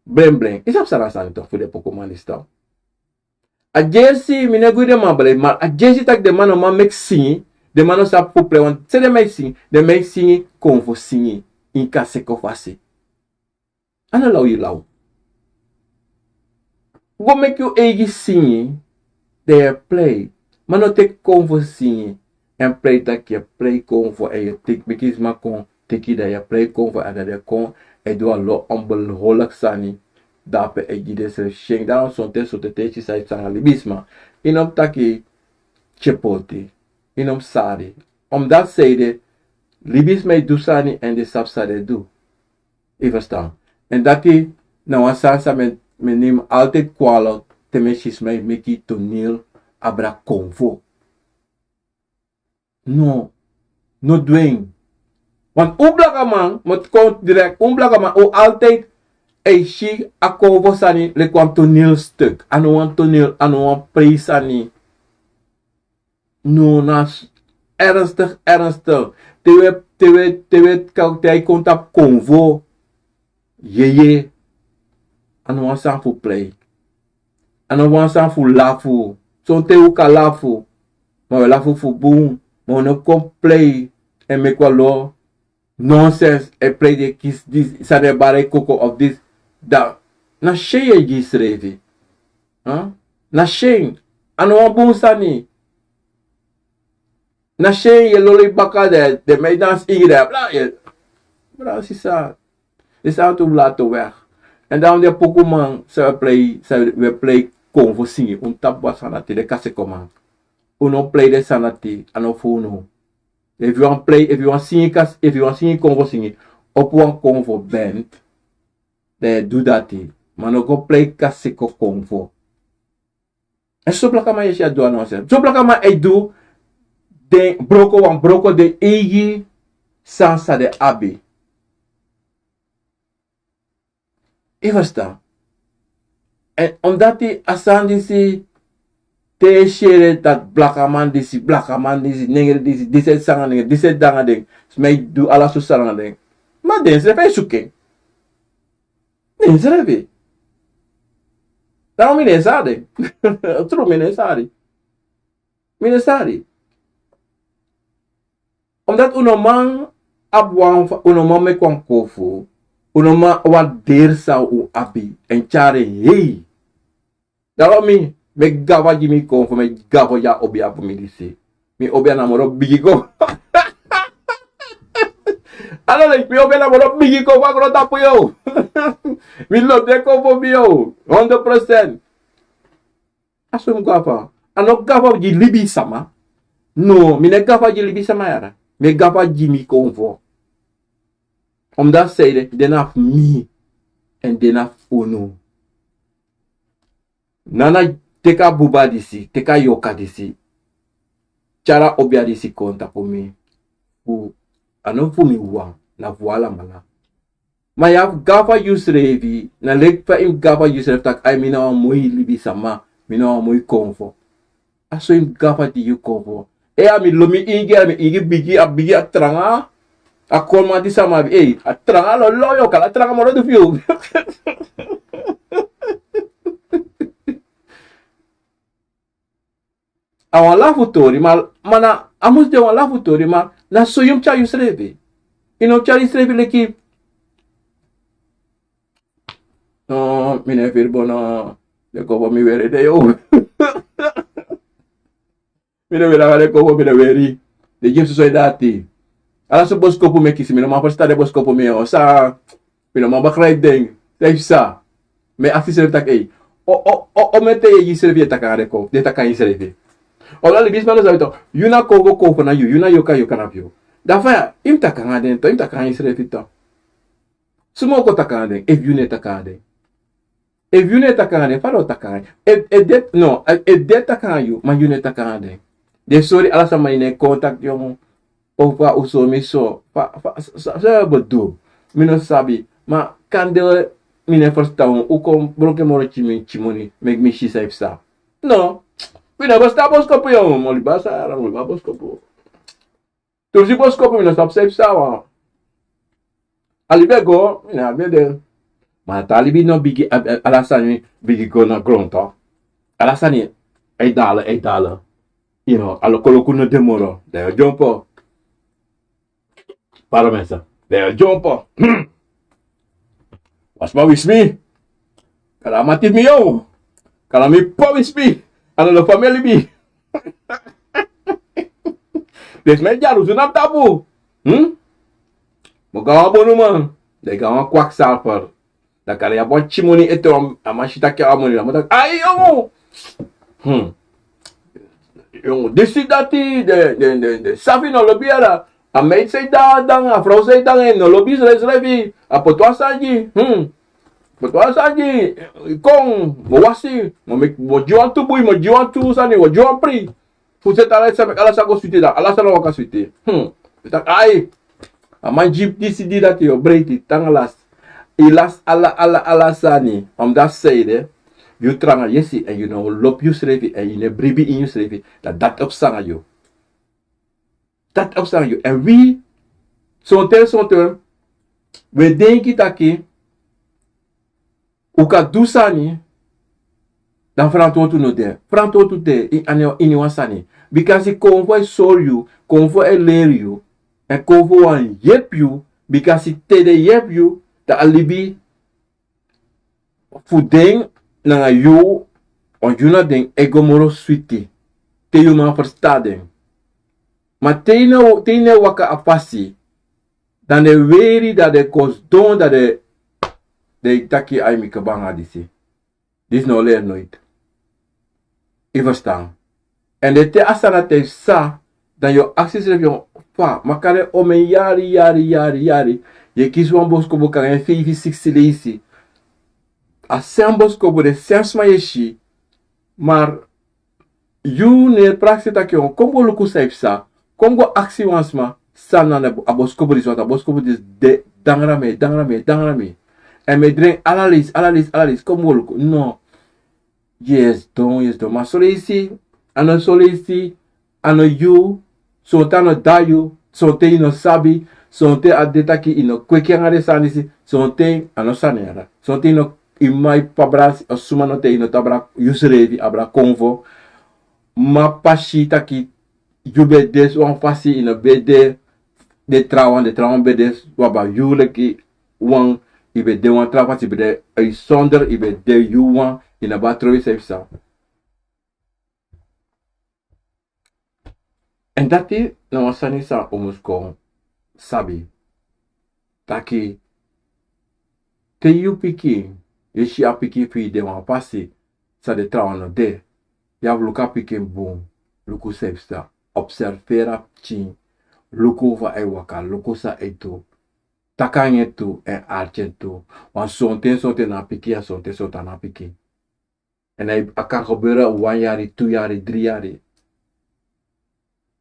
Blen, blen. Yu sabi san na a sani tu fu den pokuman disi tu. A dyesi, mi no e gi den man belefi, ma a dyesi taki den man no man meki singi, den man no sabi fu prei, want san den man e singi, den man e singi konfo singi, ini kaseko fasi. A no law yu law. Go meki yu eigi singi, dan yu e prei. Ma no teki konfo singi èn prei taki yu e prei konfo èn yu e teki, meki sma kon teki, dan yu e prei konfo èn dan den kon e du a lo onbehoorlijk sani. Dape e gi densrefi syen. Daarom sonten, sonten te yu si san e psa nanga libisma, yu no mus taki tye poti, yu no mus sari. Omdat san ede, libisma e du sani èn den sabi san den e du. Yu ferstan? Èn dati na wan sani san mi e, mi e neem altijd kwalijk te mi e si sma e meki toneel abra konfo. No. No dwing. Want un blakaman mot kon direk, un blakaman un altijd e si a konfo sani leki wan toneelstuk. A no wan toneel, a no wan prei sani. No, na s- ernstig, ernstig. Te we te we te we te a e kon tapu konfo. Yeye. A no wan sani fu prei. A no wan sani fu lafu. Sonten un kan lafu, ma un e lafu fu bun. Ma un no kon prei èn meki wan lo nonsens. E prei di e kisi disi sani e bari e koko of disi. Dan na syen yu e gi yusrefi. Na syen. A no wan bun sani. Na syen yu e lolo yu baka. Den mei dansi igi den a bla. Bra sisa. Disi a tu blatu weg. Èn dan un de pukuman san we plei san we plei kon fu singi un tapu wan sani dati den kasikoman. Un no plei den sani dati a no fu unu. Efu yu wani plei efu yu wani singi kon fu singi opo wan kon fu bent. Dan yu e du dati. Ma no go plei kasiko kon fu èn so blakaman yu e si a du a no wan sani so blakaman e du den broko wan broko den eigi sani san den abi. Yu ferstan? Èn omdati a sani disi te yu e seri dati blakaman disi blakaman disi nengre disi disi e sanga nengre disi e danga den sma e du ala so sanga den. Ma den srefi e suku en. Mi no e srefi. Daro mi no e sari. Tru mi no e sari. Mi no e sari. Omdati un no man abi wan fu un no man meki wan kofu. Un no man wani deri san un abi èn tyari en hei. Daro mi meki gafa gi mi kon fu meki gafa gi a obi a fu mi disi. Mi obi a na moro bigi kon. Alo leki mi obi a na moro bigi kon fu a grontapu yo. Mi lobi den kon fu mi yo. Hondro prosent. A so mi gafa. A no gafa gi libisama. No mi no e gafa gi libisama yara. Mi e gafa gi mi kon fu. Omdati seide den na fu mi èn den na fu unu. Nana teki a buba disi teki a yoka disi. Tyari a obia disi kon tapu mi. Fu a no fu mi wawan na fu alamala. Ma yu abi gafa gi yusrefi na leki fa yu mus gafa gi yusrefi tak' ai mi na wan moi libisama. Mi na wan moi konfo. A so yu mus gafa gi yu konfo. Ei a mi lobi ingi a mi ingi bigi a bigi a tranga. A kolman di sama abi ei a tranga lolo yu o kari a tranga moro du fu yu. A wan lafu tori ma na a mus de wan lafu tori ma na so yu mus tyari yusrefi. Yu no mus tyari yusrefi leki. No mi no e firi bon no. Den kon fu mi weri de yo. Mi no weri anga den kon fu mi no weri. Den gi mi soso e dati. Ala so boskopu mi e kisi mi no man ferstan den boskopu mi o san. Mi no man bakra yu den. San yu psa? Mi e aksi srefi tak' ei. O o o mi e ten yu e gi srefi yu e taki anga den kon fu den e taki anga yu srefi. Ola libisma no sabi to yu na kon fu kon fu na yu yu na yoka yoka na fu yu. Dan fa ya yu mus taki anga den to yu mus taki anga yu srefi to. Suma o kon taki anga den efu yu no e taki anga den? Efu yu no e taki anga den fa den o taki anga yu? Efu den no efu den e taki anga yu ma yu no e taki anga den. Den sori ala sama ini en kontakti yongu. Ofu a un sori mi so fa fa san yu e bedu? Mi no sabi. Ma kande mi no e ferstan unu un kon bronke moro timi timi moni meki mi si san yu psa. No. Mi no e ferstan boskopu yongu mi o libi a sara mi o libi a boskopu. Tursi boskopu mi no sabi san yu psa wan. A libi e go mi no abi ede. Ma a tan a libi no bigi. Ala sani bigi go na gronto. Ala sani e dala e dala. Yu no a lokoloku no de moro dan yu o dyompo. Paromesa dan yu o dyompo. Wan sma wisi mi. Kala a mati fu mi yow. Kala mi p'pa wisi mi. A no no famili mi. Den sma e dyalusu na mi tapu. Mi o go na wan bonuman. Dan yu go na wan kwaksalfer. Dan kari yu abi wan tyi moni ete wan a man si taki a wan moni dan mi o taki ai yomu. Disi dati den safi no lobi yara. A meiti san e danga a frow san e danga en no lobi srefsrefi. A poti wan sani gi poti wan sani gi. Kon mi o wasi mi o gi wantu bui mi o gi wantu sani mi o gi wan pri. Fu seti ala sani meki ala sani go switi dan ala sani o waka switi. Yu taki ai, a man gi yu disi, di dati, yu o breiti, te nanga lasi. Yu lasi ala, ala, ala sani. Omdati seide, yu tranga yesi, èn yu no lobi yusrefi, èn yu no e bribi ini yusrefi. Dan dati o psa nanga yu. Dati o psa nanga yu. Èn wi, sonten, sonten, wi e denki taki, un kan du sani, dan frantwortu no de. Frantwortu de ini, ini wan sani. Bikasi konfo e sori yu, konfo e leri yu, èn konfo wani yepi yu, bikasi te den yepi yu, dan a libi fu den nanga yu, wan yu na den e go moro switi, te yu man ferstan den. Ma te yu no, te yu no e waka a fasi, dan den weri, dan den kon sidon, dan den, den e taki ai, mi kaba nanga disi. Disi no o leri noiti. Yu ferstan? Èn den te a sani dati e psa, dan yu o aksi yusrefi, yu o fa, makandra omeni yari, yari, yari, yari, yu e kisi wan boskopu kande feifi, siksi leisi. A srefi boskopu, den srefi sma yu e si, ma yu no e prakseri taki, o, kon go luku san e psa. Kon go aksi wan sma san na a boskopu disi, want a boskopu disi de, dangra mi, dangra mi, dangra mi. Èn mi e dringi ala leisi, ala leisi, ala leisi, kon go luku. No. Yu e sidon, yu e sidon. Ma son leisi, a no son leisi, a no yu, sonten a no de na yu, sonten yu no sabi, sonten a de taki yu no kweki nanga den sani disi, sonten a no sani nanga dati. Sonten yu no, yu mama, yu p'pa, brada, o suma no, te yu no tan, brada, yusrefi, abra konfo. Ma pasi taki yu ben de wan fasi, yu no ben de, den trawan, den trawan ben de, wan, baka yu leki wan, yu ben de wan tra fasi, yu ben de, yu sonder, yu ben de yu wan, yu no ben trowe yusrefi san. Èn dati na wan sani san un mus kon sabi. Taki, te yu pikin, yu si a pikin fu yu de wan fasi, san den trawan no de, yu abi luku a pikin bun, luku san e psa, observeri a pikin, luku fa a e waka, luku san a e du. Taki nanga en tu, èn arki en tu. Want sonten, sonten na a pikin, a sonten, sonten na a pikin. Èn a, a kan gebeuren wan yari, tu yari, dri yari.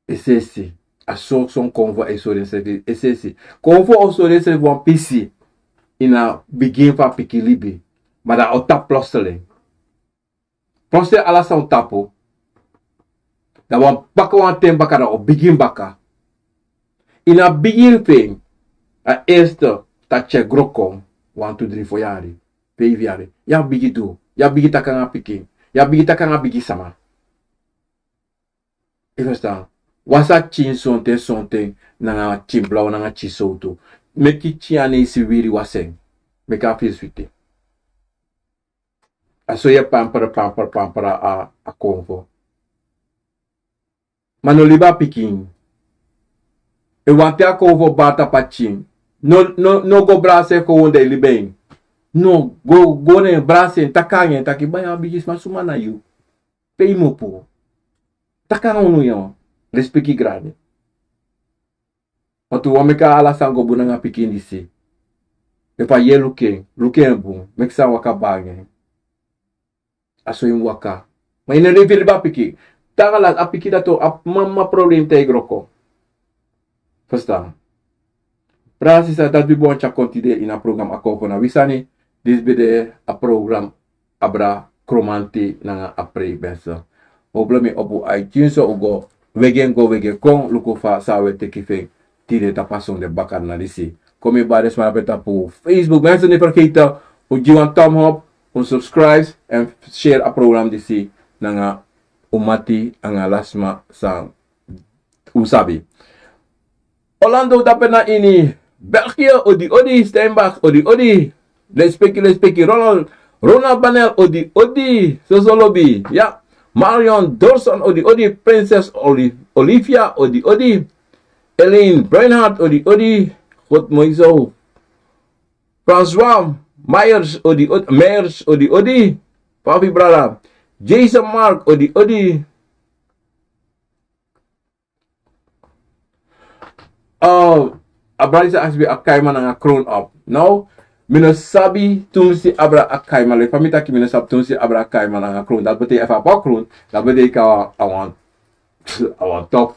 Es'esi. A so son konfo e sori ensrefi. Es'esi. Konfo o sori ensrefi wan pisi ini a bigin fu a pikin libi. Ma dan a o tapu plotseling. Plotseling ala san o tapu. Dan wan baka wan ten baka dan a o bigin baka. Ini a bigin fu en, a eerste taki e gro kon, wan, tu, dri, fo yari, feifi yari. Yu abi bigin du, yu abi bigin taki nanga pikin, yu abi bigin taki nanga bigi sama. Yu ferstan? Wan sa tyin sonten, sonten, nanga tyin blaw, nanga tyin sowtu. Meki tyin aneisi wiri wan sen. Meki a firi switi. A so yu e pamper, pamper, pamper a, a konfo. Ma no libi a pikin. Efu wan ten a konfo bari tapu a tyin, no, no, no go brasi en kon, dan yu libi en. No, go, go na en, brasi en, taki nanga en taki, baya, bigisma, suma na yu? Pe yu musu puru. Taki nanga unu, yu respeki grani. Want un wani meki ala sani go bun nanga a pikin disi. Efu a yere, luku en, luku en bun, meki san waka bun nanga en. A so yu mus waka. Ma yu no e libi a pikin. Te nanga lasi a pikin dati o abi mama problem te a e gro kon. Ferstan? Brada, sisa, dati wi ben wani tyari kon tide ini a program A Konfo Na Wi Sani. Disi ben de a program Abra Kromanti nanga a Prei Benson. Hopelijk mi opo iTunes, so un go wegi en go, wegi en kon, luku fa san a e teki fu en tide tapu a sonde bakadina disi. Kon mi bari den sma dati tapu Facebook. Mensen, niet vergeten, un gi wan thumb up, un subscribe, èn share a program disi nanga un mati, nanga ala sma san un sabi. Orlando, dape na ini België, odi odi. Steinbach, odi odi. Lespeki, lespeki. Ronald, Ronald Banel, odi odi. Soso lobi. Ya. Marion Dorson, odi odi. Prinses Oli-, Olivia, odi odi. Elaine Breinhardt, odi odi. God, moi zo. François Myers, odi odi. Myers, odi odi. Papi brada. Jason Mark, odi odi. Oh, a brada disi aksi mi, a kaiman nanga krown op. Now, mi no sabi tumsi abra a kaiman. Leki fa mi taki mi no sabi tumsi abra a kaiman nanga krown. Dati betekent efu a abi a krown, dati betekent a wan, a wan top.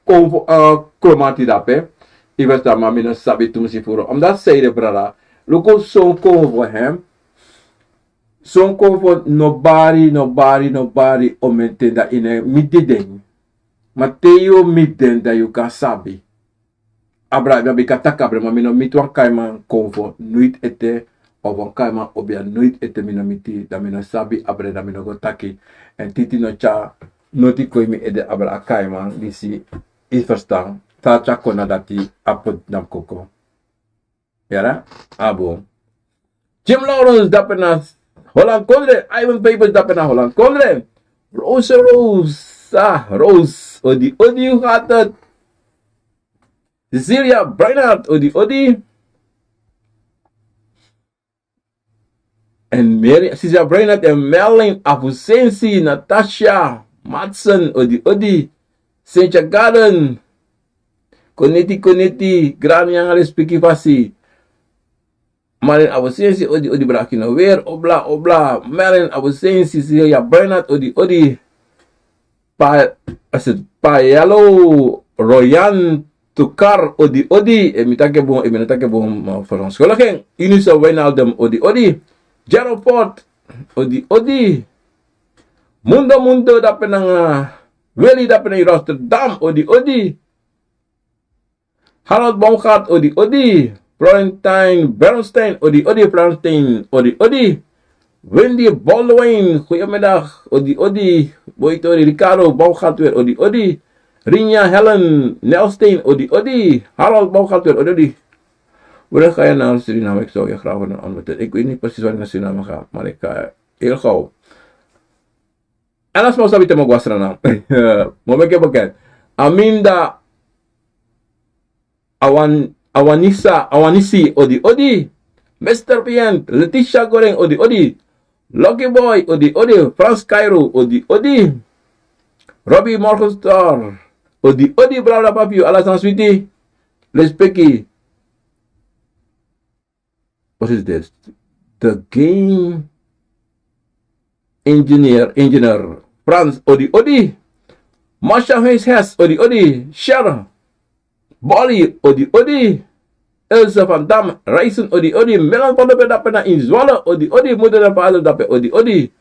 kon fu, eh, kromanti dape. Yu ferstan, ma mi no sabi tumsi furu. Omdat seide brada, luku son kon fu hem. Son kon fu nobody, nobody, nobody o menti en, dan yu no e miti den. Ma te yu o miti den, dan yu kan sabi. Abra, mi abi kan taki abra, ma mi no miti wan kaiman kon fu noiti ete, of wan kaiman obia noiti ete mi no miti, dan mi no sabi abra, dan mi no go taki. Èn titi no tyari noti kon ini mi ede abra a kaiman disi, yu ferstan, san tyari kon na dati a poti na mi koko. Yara, a bun. Jim Lawrence dape na Holland Kondre, Ivan Papers dape na Holland Kondre. Rose Rosa, Rose, odi odi, hoe gaat het? Cecilia Breinhart, odi odi. En Mary, Cecilia Breinhart en Merlin Afusensi, Natasha Matson, odi odi. Cynthia Garden, koneti, koneti, grani anga respeki fasi. Merlin Afusensi, odi odi, brada Kino weer, obla, obla. Merlin Afusensi, Cecilia Breinhart, odi odi. Pa, asi, Payalo Royan Tukar, odi odi. E mi taki en bun, e mi no taki en bun, ma verontschuldiging. Eunice Wijnaldum, odi odi. Gerald Ford, odi odi. Mundo Mundo dape nanga Willy dape na Rotterdam, odi odi. Harold Baumgart, odi odi. Florentine Bernstein, odi odi. Florentine, odi odi. Wendy Baldwin, goedemiddag, odi odi. Boitori Ricardo Baumgart weer, odi odi. Rinja Helen Nelstein, odi odi. Harold Baumgart weer, odi odi. Wele ga je naar Suriname, ik zou je graag willen ontmoeten. Ik weet niet precies wanneer naar Suriname gaat, maar ik ga heel gauw. En als mo sabi te mo go na Sranan. Mo meki en bekend. Aminda Awan, Awanisa, Awanisi, odi odi. Mister Pient, Letitia Goreng, odi odi. Lucky Boy, odi odi. Frans Cairo, odi odi. Robbie Morgenstar, odi odi. Brada Papiu, ala san switi. Lespeki. What is this? The game engineer, engineer. Frans, odi odi. Masha Hayes Hess, odi odi. Sharon Bali, odi odi. Elsa van Dam, Reisen, odi odi. Melan van der Bed dape na Inzwala, odi odi. Moeder en vader dape, odi odi.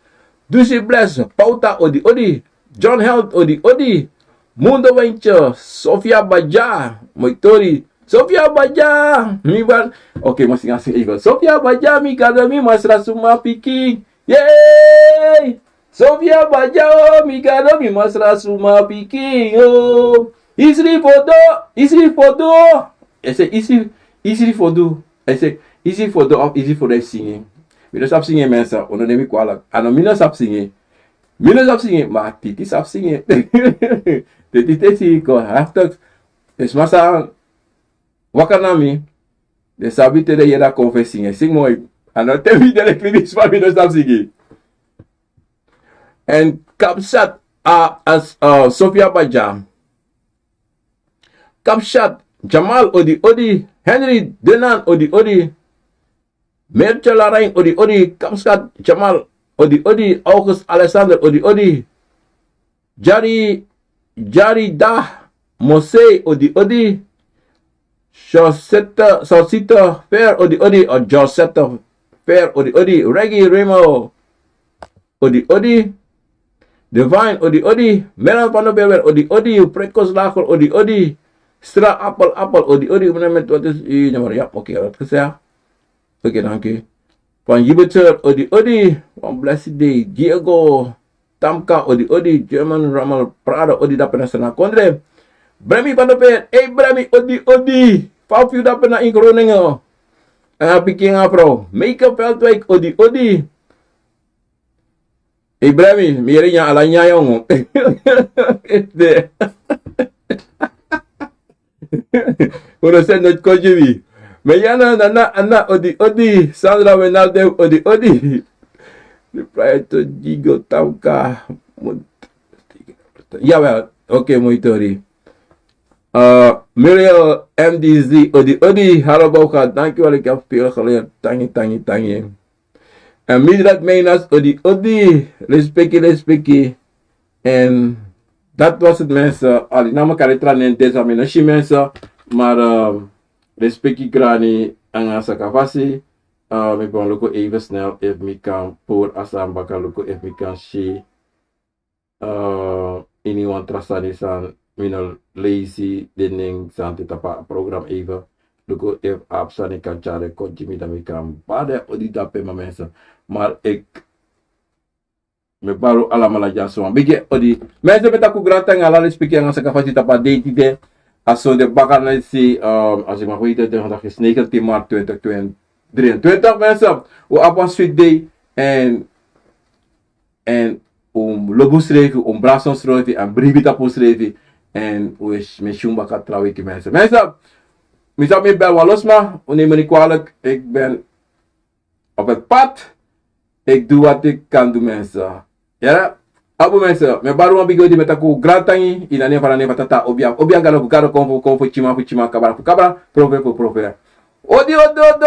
Dusi Bless, Pauta, odi odi. John Held, odi odi. Mundo Wentje, Sofia Baja, Moitori. Sofia Baja, mi wan. Oke, mo singa singa even. Sofia Baja, mi gado, mi masra suma pikin. Yay! Sofia Baja, oh, mi gado, mi masra suma pikin, oh. Isri fodo, isri fodo. Ese isi, isri fodo. Ese isi fodo of isi fodo e singi. Mi no sabi singi, mensen. Unu no mi kwala. A no mi no sabi singi. Mi no sabi singi, ma titi sabi singi. Titi te singi kon heftig. Dus masa, waka na mi. Den sabi te den yere a kon fu e singi. Singi moi. A no te mi de leki mi, dus ma mi no sabi singi. En Kapsat, a, as, a, Sofia Baja. Kapsat, Jamal, odi odi. Henry Denan, odi odi. Mertje Larain, odi odi. Kapsat, Jamal, odi odi. August Alexander, odi odi. Jari, Jarida Mose, odi odi. Sosita, Sosita Fair, odi odi. O Josetta Fair, odi odi. Reggie Remo, odi odi. Divine, odi odi. Melan van der Berwer, odi odi. Prekos Lager, odi odi. Stra Appel, Appel, odi odi. Meneer met, wat is uw nummer? Ja, oké, dat gezegd. Oké, dank u. Van Jupiter, odi odi. One blessed day. Diego Tamka, odi odi. German Ramal Prado, odi dape na Sranan Kondre. Bremi van der Peer, hey Bremi, odi odi. Fa fu yu dape na in Groningen? En a pikin a vrouw. Meike Veldwijk, odi odi. Ibrahim, mi yere nyan ala nyan yongu. Unu seni noti kon gi mi. Mi yana nana ana odi odi. Sandra Wijnaldum odi odi. Di praye to Digo Tamka. Jawel, oké, moi tori. Eh, Muriel M D Z, odi odi. Hallo Bouka, dankjewel, ik heb veel geleerd. Tangi, tangi, tangi. En Mildred Meinas, odi odi. Respecti, respecti. En Dat was het, mensen. Ali namo kari tra nen desa mi no si, mensen. Maar, ehm, respecti grani anga sakafasi. Eh, mi bon luku even snel if mi kan pur asan baka luku if mi kan si, eh, ini wan tra sani san mi no leisi den nen san te tapu a program even. Luku if a sani kan tyari kon gi mi dan mi kan bari odi dape, ma mensen. Maar ik mi e bari un alamala dyaso wan bigi odi. Mensen, mi e taki un grantangi, ala respeki anga sakafasi tapu a dei tide. A sonde baka na disi, ehm, als ik mag weten, vandaag is negentien maart twintig drieëntwintig, mensen. Un abi wan sweet day. En, en un lobi unsrefi, un brasi unsrefi, en bribi tapu unsrefi. En un e si, mi e si un baka tra wiki, mensen. Mensen, mi sabi mi bel wan lo sma, un neem me niet kwalijk. Ik ben op het pad. Ik doe wat ik kan doen, mensen. Ja? Abu, mensen, mi e bari un wan bigi odi, mi e taki un grantangi, ini a nen fu Tata, Obi, Obi, Gado fu Gado, Konfo fu Konfo, Tyiman fu Tyiman, Kabra fu Kabra, Profeti fu Profeti. Odi, odi, odi,